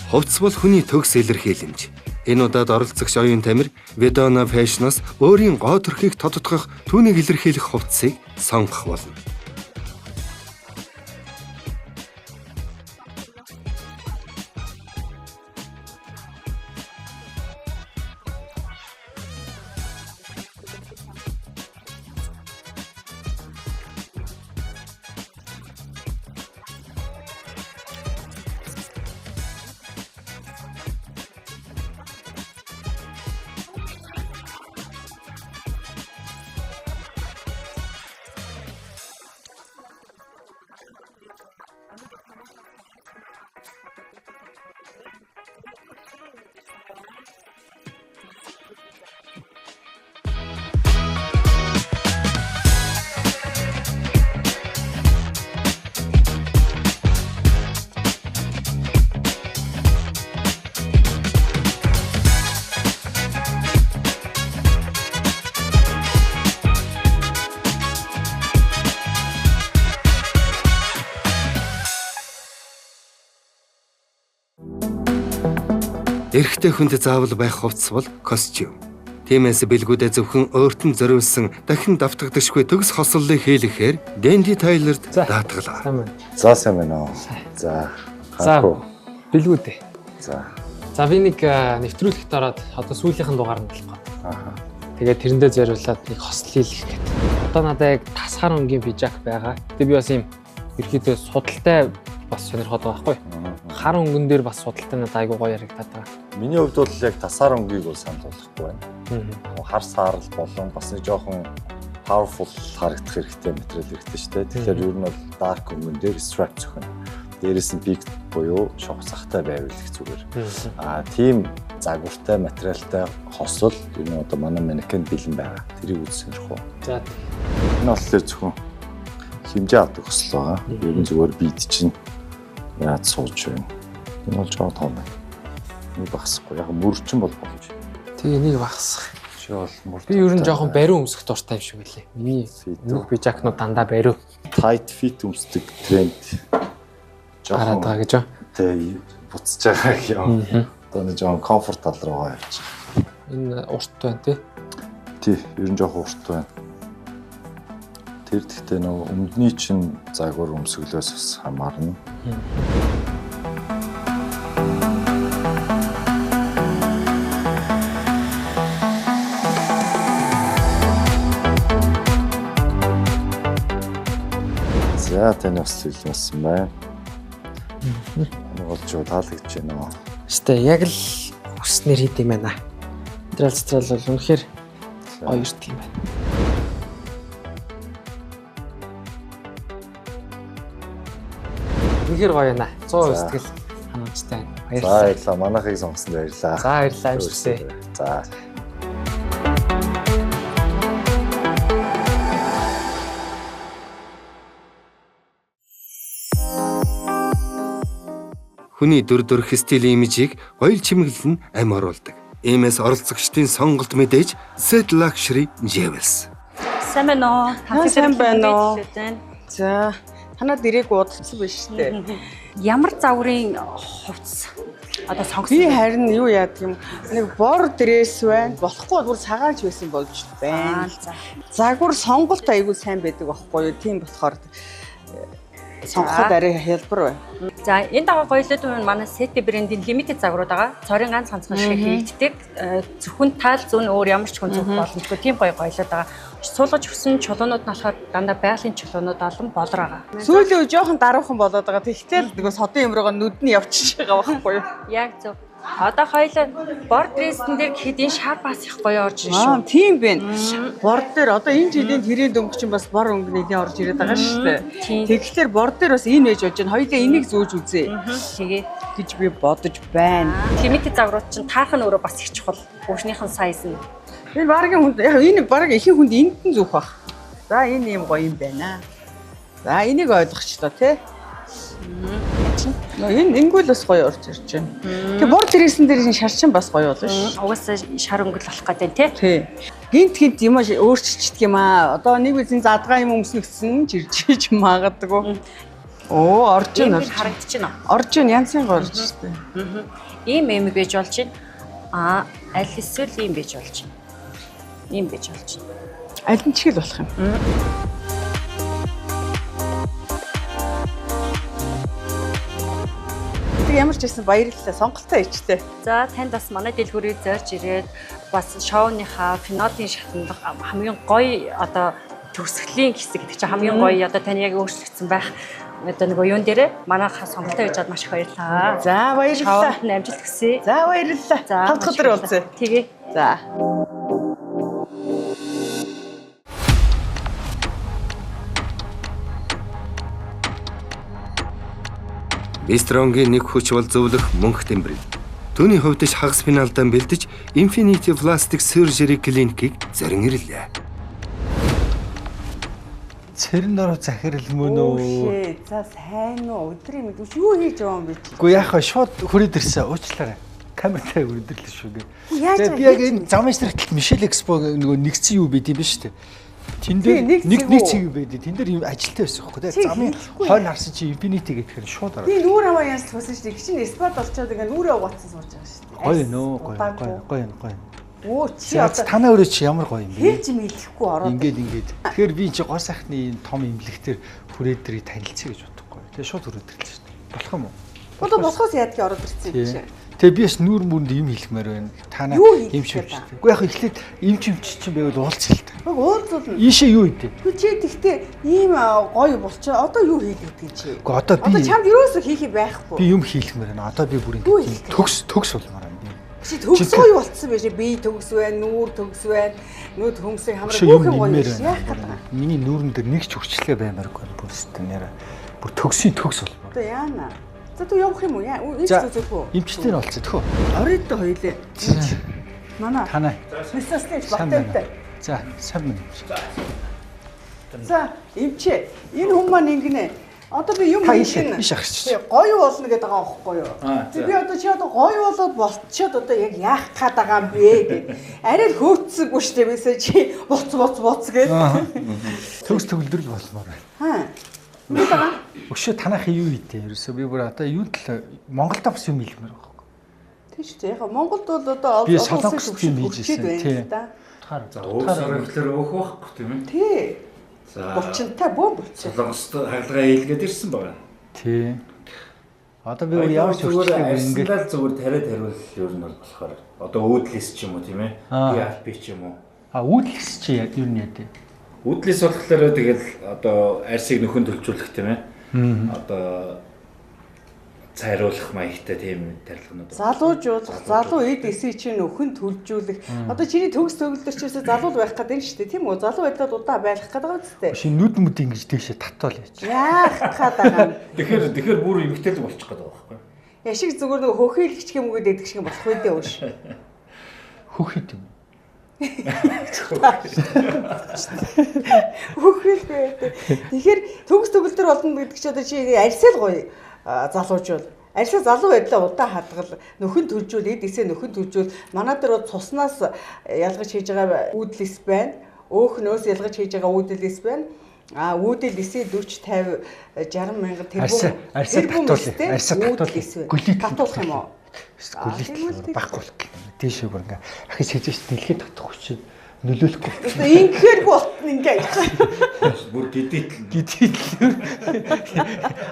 Хувцс бол хүний төгс илэрхийлэмж. Энэ удаад оролцогч Оюун Тамир Vedona Fashion-аас өөрийн гоо төрхийг тодотгох түүнийг илэрхийлэх хувцсыг сонгох болно. Эрэгтэй хүнд заавал байх хувцас бол костюм. Тиймээс бэлгүүдээ зөвхөн өөрт нь зориулсан дахин давтагдашгүй төгс хосоллыг хийлгэхээр Dandy Tailor-д даатгалаа. За сайн байна уу. За. За бэлгүүдээ. За. За би нэг нэвтрүүлэгт ороод одоо сүүлийнхэн дугаар нь болох гээд. Аа. Тэгээд тэрэндээ зориулаад нэг хосол хийлгэх гээд. Одоо надад яг тасхар өнгийн пижак байгаа. Тэгээд би бас юм ерөөхдөө судалтай бас сонирхоод байгаа байхгүй. Хар өнгөн дээр бас судалтай надад айгуу гоё яригадаад байгаа. Миний хувьд бол яг тасаар өнгийг бол санал болгохгүй байна. Хар саарл болон бас нэг жоохон powerful харагдах хэрэгтэй материал хэрэгтэй шүү дээ. Тэгэхээр ер нь бол dark өнгөн дээр strap зөхөн. Дээрээс нь big буюу шовсахтай байвал их зүгээр. Аа тийм загвартай материалтай хосол ер нь одоо манай манекенд бэлэн байгаа. Тэрийг үз сонирхоо. За. Энэ болохоор зөвхөн хэмжээ авдаг хосол байгаа. Ер нь зүгээр бид чинь яаж сууж байна. Энэ бол жоо том байна. Нэг багасахгүй. Яг мөрчин бол боломж. Тэг энийг багасгах. Чи бол мөр. Би ер нь жоохон бариу өмсөх дуртай юм шиг байлээ. Миний өмнөх пижакнууд дандаа бариу. Tight fit өмсдөг тренд жоохон гараад байгаа гэж ба. Тэг буцаж байгаа юм. Одоо нэг жоохон комфорт тал руугаа явж байгаа. Энэ урт байна тий. Тий, ер нь жоохон урт байна. Тэр гэхдээ нөгөө өмдний чинь загвар өмсгөлөөс бас хамаарна. За таны бас хэлмэсэн байна. Энэ бол ч таалагдж байна уу? Гэтэ яг л хүснээр хийд юм байна. Материал цэцрал бол үнэхээр гоё ирдэг юм байна. Үнэхээр гоё байна. 100% сэтгэл хангамжтай байна. Баярлалаа. За баярлалаа. Манайхыг сонгосонд баярлалаа. За баярлалаа. Амжилттай. За. Хүний дүр төрх стилийн имижийг гоёл чимэглэл нь амь оруулдаг. Иймээс оролцогчдын сонголт мэдээж Set Luxury Jewels. Сайн байна уу? Сайн байна уу? За, танад ирээг удацсан биш үү? Ямар загварын хувцас одоо сонгосон? Би харин юу яадаг юм? Нэг бор дресс байна. Болохгүй бүр цагаанч байсан болж байна. Загвар сонголт айгүй сайн байдаг байхгүй юу? Тийм болохоор сонгоход арай хялбар байна. За энэ даваа гоёлууд нь манай Seti брендийн limited загварууд байгаа. Цорын ганц ганцхан шиг хийгддэг. Зөвхөн таал зүүн өөр ямар ч хүн зүүх боломжгүй тийм гоё гоёлууд байгаа. Суулгаж өгсөн чулуунууд нь болохоор дандаа байгалийн чулуунууд олон болор байгаа. Сүүлийн үе жоохон даруухан болоод байгаа. Тэгтэл нөгөө содын юмроо нүд нь явчихж байгаа байхгүй юу? Яг зөв. Одоо хоёлаа борд дрессэн дээр гэхэд энэ шар бас их гоё орж ирж шүү. Тийм байна. Борд дээр одоо энэ жилийн тэрийн дөнгө чинь бас бор өнгө нэгэн орж ирээд байгаа шүү дээ. Тэгэхээр борд дээр бас энэ байж болж байна. Хоёлаа энийг зүүж үзье. Тэгээ гэж би бодож байна. Лимитед загварууд чинь таарах нь өөрөө бас их чухал. Бүгднийх нь сайз нь. Энэ баргийн хүнд яг энэ бараг ихэнх хүнд энд нь зүүх бах. За энэ юм гоё юм байна. За энийг ойлгочлоо тий. Энэ ингүүл бас гоё орж ирж байна. Тэгээ бор дээрсэн дээр энэ шар чинь бас гоё болно шүү. Угаасаа шар өнгөл болох гэдэг тий. Тий. Гинт гинт юм өөрчилчихдэг юм аа. Одоо нэг үеийн задгаа юм өмснө гэсэн ч ирж иж магадгүй. Оо орж ийн орж. Харагдаж байна. Орж ийн янзын гоё орж штэ. Ийм эмэг байж болж байна. Аа аль эсвэл ийм байж болж байна. Ийм байж болж байна. Аль нь ч хэл болох юм. Ямар ч байсан баярлалаа. Сонголтоо ичтэй. За танд бас манай дэлгүүрийг зорж ирээд бас шоуныхаа финалын шатанд хамгийн гоё одоо төгсгөлийн хэсэг гэдэг чинь хамгийн гоё одоо таны яг өөрчлөгдсөн байх одоо нөгөө юун дээрээ манайхаа сонголтоо хийж чад маш их баярлалаа. За баярлалаа. Шоунд нь амжилт хүсье. За баярлалаа. 5 дахь өдөр уулзъя. Тэгээ. За. Бистронгийн нэг хүч бол зөвлөх мөнх тэмбрэл. Түүний хувьд ч хагас финалдаа бэлдэж Infinity Plastic Surgery Clinic-ийг зорин ирлээ. Цэрэн дороо захирал мөн үү? За сайн уу? Өдрийн мэд юу хийж байгаа юм бэ чи? Үгүй яах вэ? Шууд хүрээд ирсэн. Уучлаарай. Камертай хүрээд ирлээ шүү гээ. Тэгээ би яг энэ замын сэргэлт Мишель Экспо нөгөө нэгдсэн юу байд юм бэ шүү дээ. Тэн дээр нэг цэг юм байдаг. Тэн дээр юм ажилтай байсан байхгүй тий. Замын хойно харсан чи Infinity гэхээр шууд ороо. Би нүүр аваа янз тусан шүү дээ. Чинь спад олчоод ингээ нүүрээ угаацсан сууж байгаа шүү дээ. Гоё нөө гоё гоё гоё гоё. Өө чи одоо танаа өөрөө чи ямар гоё юм бэ? Хэлж мэдэхгүй ороод. Ингээд. Тэгэхээр би чи гоо сайхны энэ том эмнэлэгтэр хүрээд ирээ танилцъя гэж бодохгүй. Тэгээ шууд хүрээд ирлээ шүү дээ. Болох юм уу? Одоо болохоос яадгийг ороод ирсэн юм чи. Тэгээ би бас нүүр мөрөнд юм хэлмээр байна. Танаа юм шиг. Үгүй яг эхлээд эмч эмч чинь байвал уулзъя л та. Үгүй уулзуулна. Ийшээ юу хийдэ? Үгүй чи тэгтээ ийм гоё болчоо одоо юу хийдэг гэж чи? Үгүй одоо би одоо чамд ерөөсөө хийх юм байхгүй. Би юм хийлмээр байна. Одоо би бүр ингэ төгс болмоор байна би. Чи төгс гоё болцсон байж би төгс байна, нүүр төгс байна. Нүд хөмсөг хамраа бүх юм гоё яах гэдэг. Миний нүүрэн дээр нэг ч хөрчлөө баймааргүй бүр өстө нэрэ. Бүр төгсийн төгс болмоор. Одоо яана? За тү явах юм уу? Энд зүгөө үү? Эмчтэй нь олцсон тхөө. Оройд хоёлээ. Манай. Танай. Мисаслэж Баттай. За, сайн байна. За, эмчээ. Энэ хүн маань ингэнэ. Одоо би юм хийх биш ахч. Гоё болно гэдэг байгаа байхгүй юу? Тэг би одоо чи одоо гоё болоод болцоод одоо яг яах гээд байгаа юм бэ гэд. Арай л хөөцсөнгүй шүү дээ. Бисээ чи буц буц буц гэд. Төгс төгөлдрөл болмоор байна. Аа. Юу байгаа? Өшөө танах юу хийдэ? Ерөөсөө би бүр одоо юу тал Монголд бас юм хэлмээр байгаа байхгүй. Тийм шүү дээ. Яг Монголд бол одоо олон улсын төвшөнд хийж ирсэн тийм. За утгаар гэхлээр өөх байхгүй тийм ээ. Тий. За булчинтай бөөн булчин. Солонгост хагалгаа хийлгээд ирсэн байгаа. Тий. Одоо би ямар ч зүгээр ингээд зүгээр тариа тариул ер нь бол болохоор одоо уудлис ч юм уу тийм ээ. PRP ч юм уу. А уудлис чи ер нь яа дээ? Уудлис болохоор тэгэл одоо арсыг нөхөн төлжүүлэх тийм ээ. Одоо цайруулах маягтай тийм тарилганууд. Залуужуулах, залуу эд эсийг чинь өхөн төлжүүлэх. Одоо чиний төгс төгөлдөр чээсээ залуу байх гэдэг нь шүү дээ, тийм үү? Залуу байдлаад удаа байх гэдэг байгаа үстэй. Шинэ нүд мүд ингэж дээшээ татвал яач. Яах гээд байгаа юм. Тэгэхээр бүр эмгтээлэг болчих гээд байгаа байхгүй. Яшиг зүгээр нэг хөхийлэгч юм уу гэдэг шиг болох үү дээ өөш. Хөхид юм. Хөхийлтэй. Тэгэхээр төгс төгөлдөр болно гэдэг чи одоо чи арьсаа л гоё залуужуул. Арьсаа залуу байдлаа удаан хадгал, нөхөн төлжүүл, эд эсээ нөхөн төлжүүл. Манай дээр бол цуснаас ялгаж хийж байгаа үүдэлс байна. Өөхнөөс ялгаж хийж байгаа үүдэлс байна. А үүдэл эсээ 40 50 60 мянган тэрбум. Арьсаа татвал, арьсаа татвал. Татуулах юм уу? Гүлийт байхгүй болох гэх юм. Дээшээ бүр ингээ ахиж хийж ш дэлхийд татах хүч нөлөөлөхгүй. Ингэхээргүй болтно ингээ аялах. Бүр гидийтэл. Гидийтэл.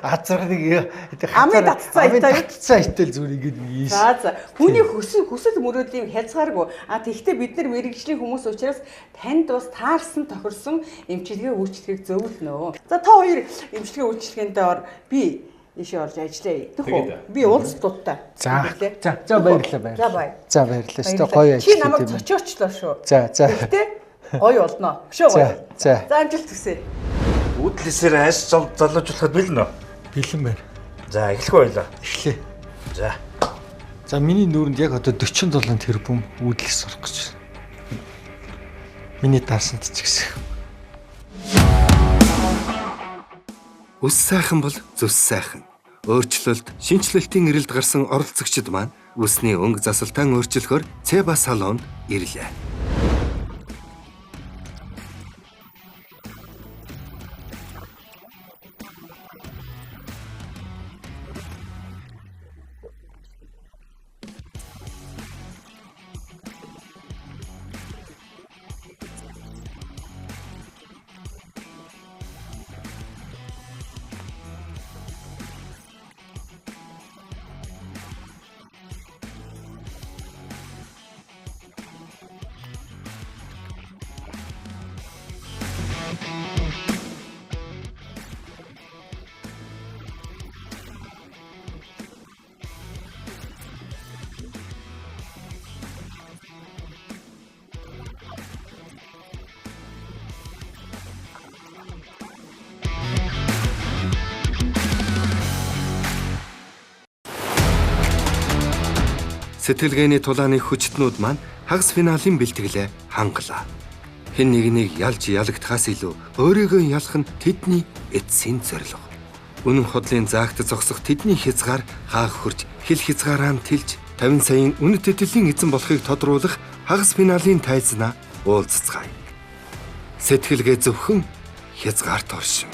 Азархыг амын татцсан атай. Татцсан айтай л зүгээр ингээд ийш. За за. Хүний хүсэл мөрөөдлийн хязгааргүй. А тэгвэл бид нар мэрэгжлийн хүмүүс учраас танд бас таарсан тохирсон эмчилгээ үйлчилгээг зөвлөнө. За та хоёр эмчилгээ үйлчилгээнд ор би ийшээ орж ажиллая. Тэхүү. Би уулзтуудтай. За. За, за баярлалаа баярлалаа. За баяр. За баярлалаа. Өстой гоё ажил. Чи намайг цочоочлоо шүү. За, за. Тэгтээ гоё болноо. Өшөө гоё. За. За амжилт хүсье. Үдлээсээр аш залуужуулахад бэлэн үү? Бэлэн байна. За, эхлэх үү ойлаа. Эхлэе. За. За, миний нүүрэнд яг одоо 47 тэрбум үдлээс орох гэж байна. Миний дарсанд ч гэсэн. Үс сайхан бол зүс сайхан. Өөрчлөлт, шинэчлэлтийн эрэлд гарсан оролцогчид маань үсний өнгө засалтан өөрчлөхөөр Цеба салонд ирлээ. Сэтгэлгээний тулааны хүчтнүүд маань хагас финалийн бэлтгэлээ хангалаа. Хэн нэгнийг ялж ялагдахаас илүү өөрийгөө ялах нь тэдний эцсийн зорилго. Үнэн худлын заагт зогсох тэдний хязгаар хаах хөрч хил хязгаараа нь тэлж 50 саяын үнэт тэтгэлийн эзэн болохыг тодруулах хагас финалийн тайзнаа уулзцгаая. Сэтгэлгээ зөвхөн хязгаарт оршин.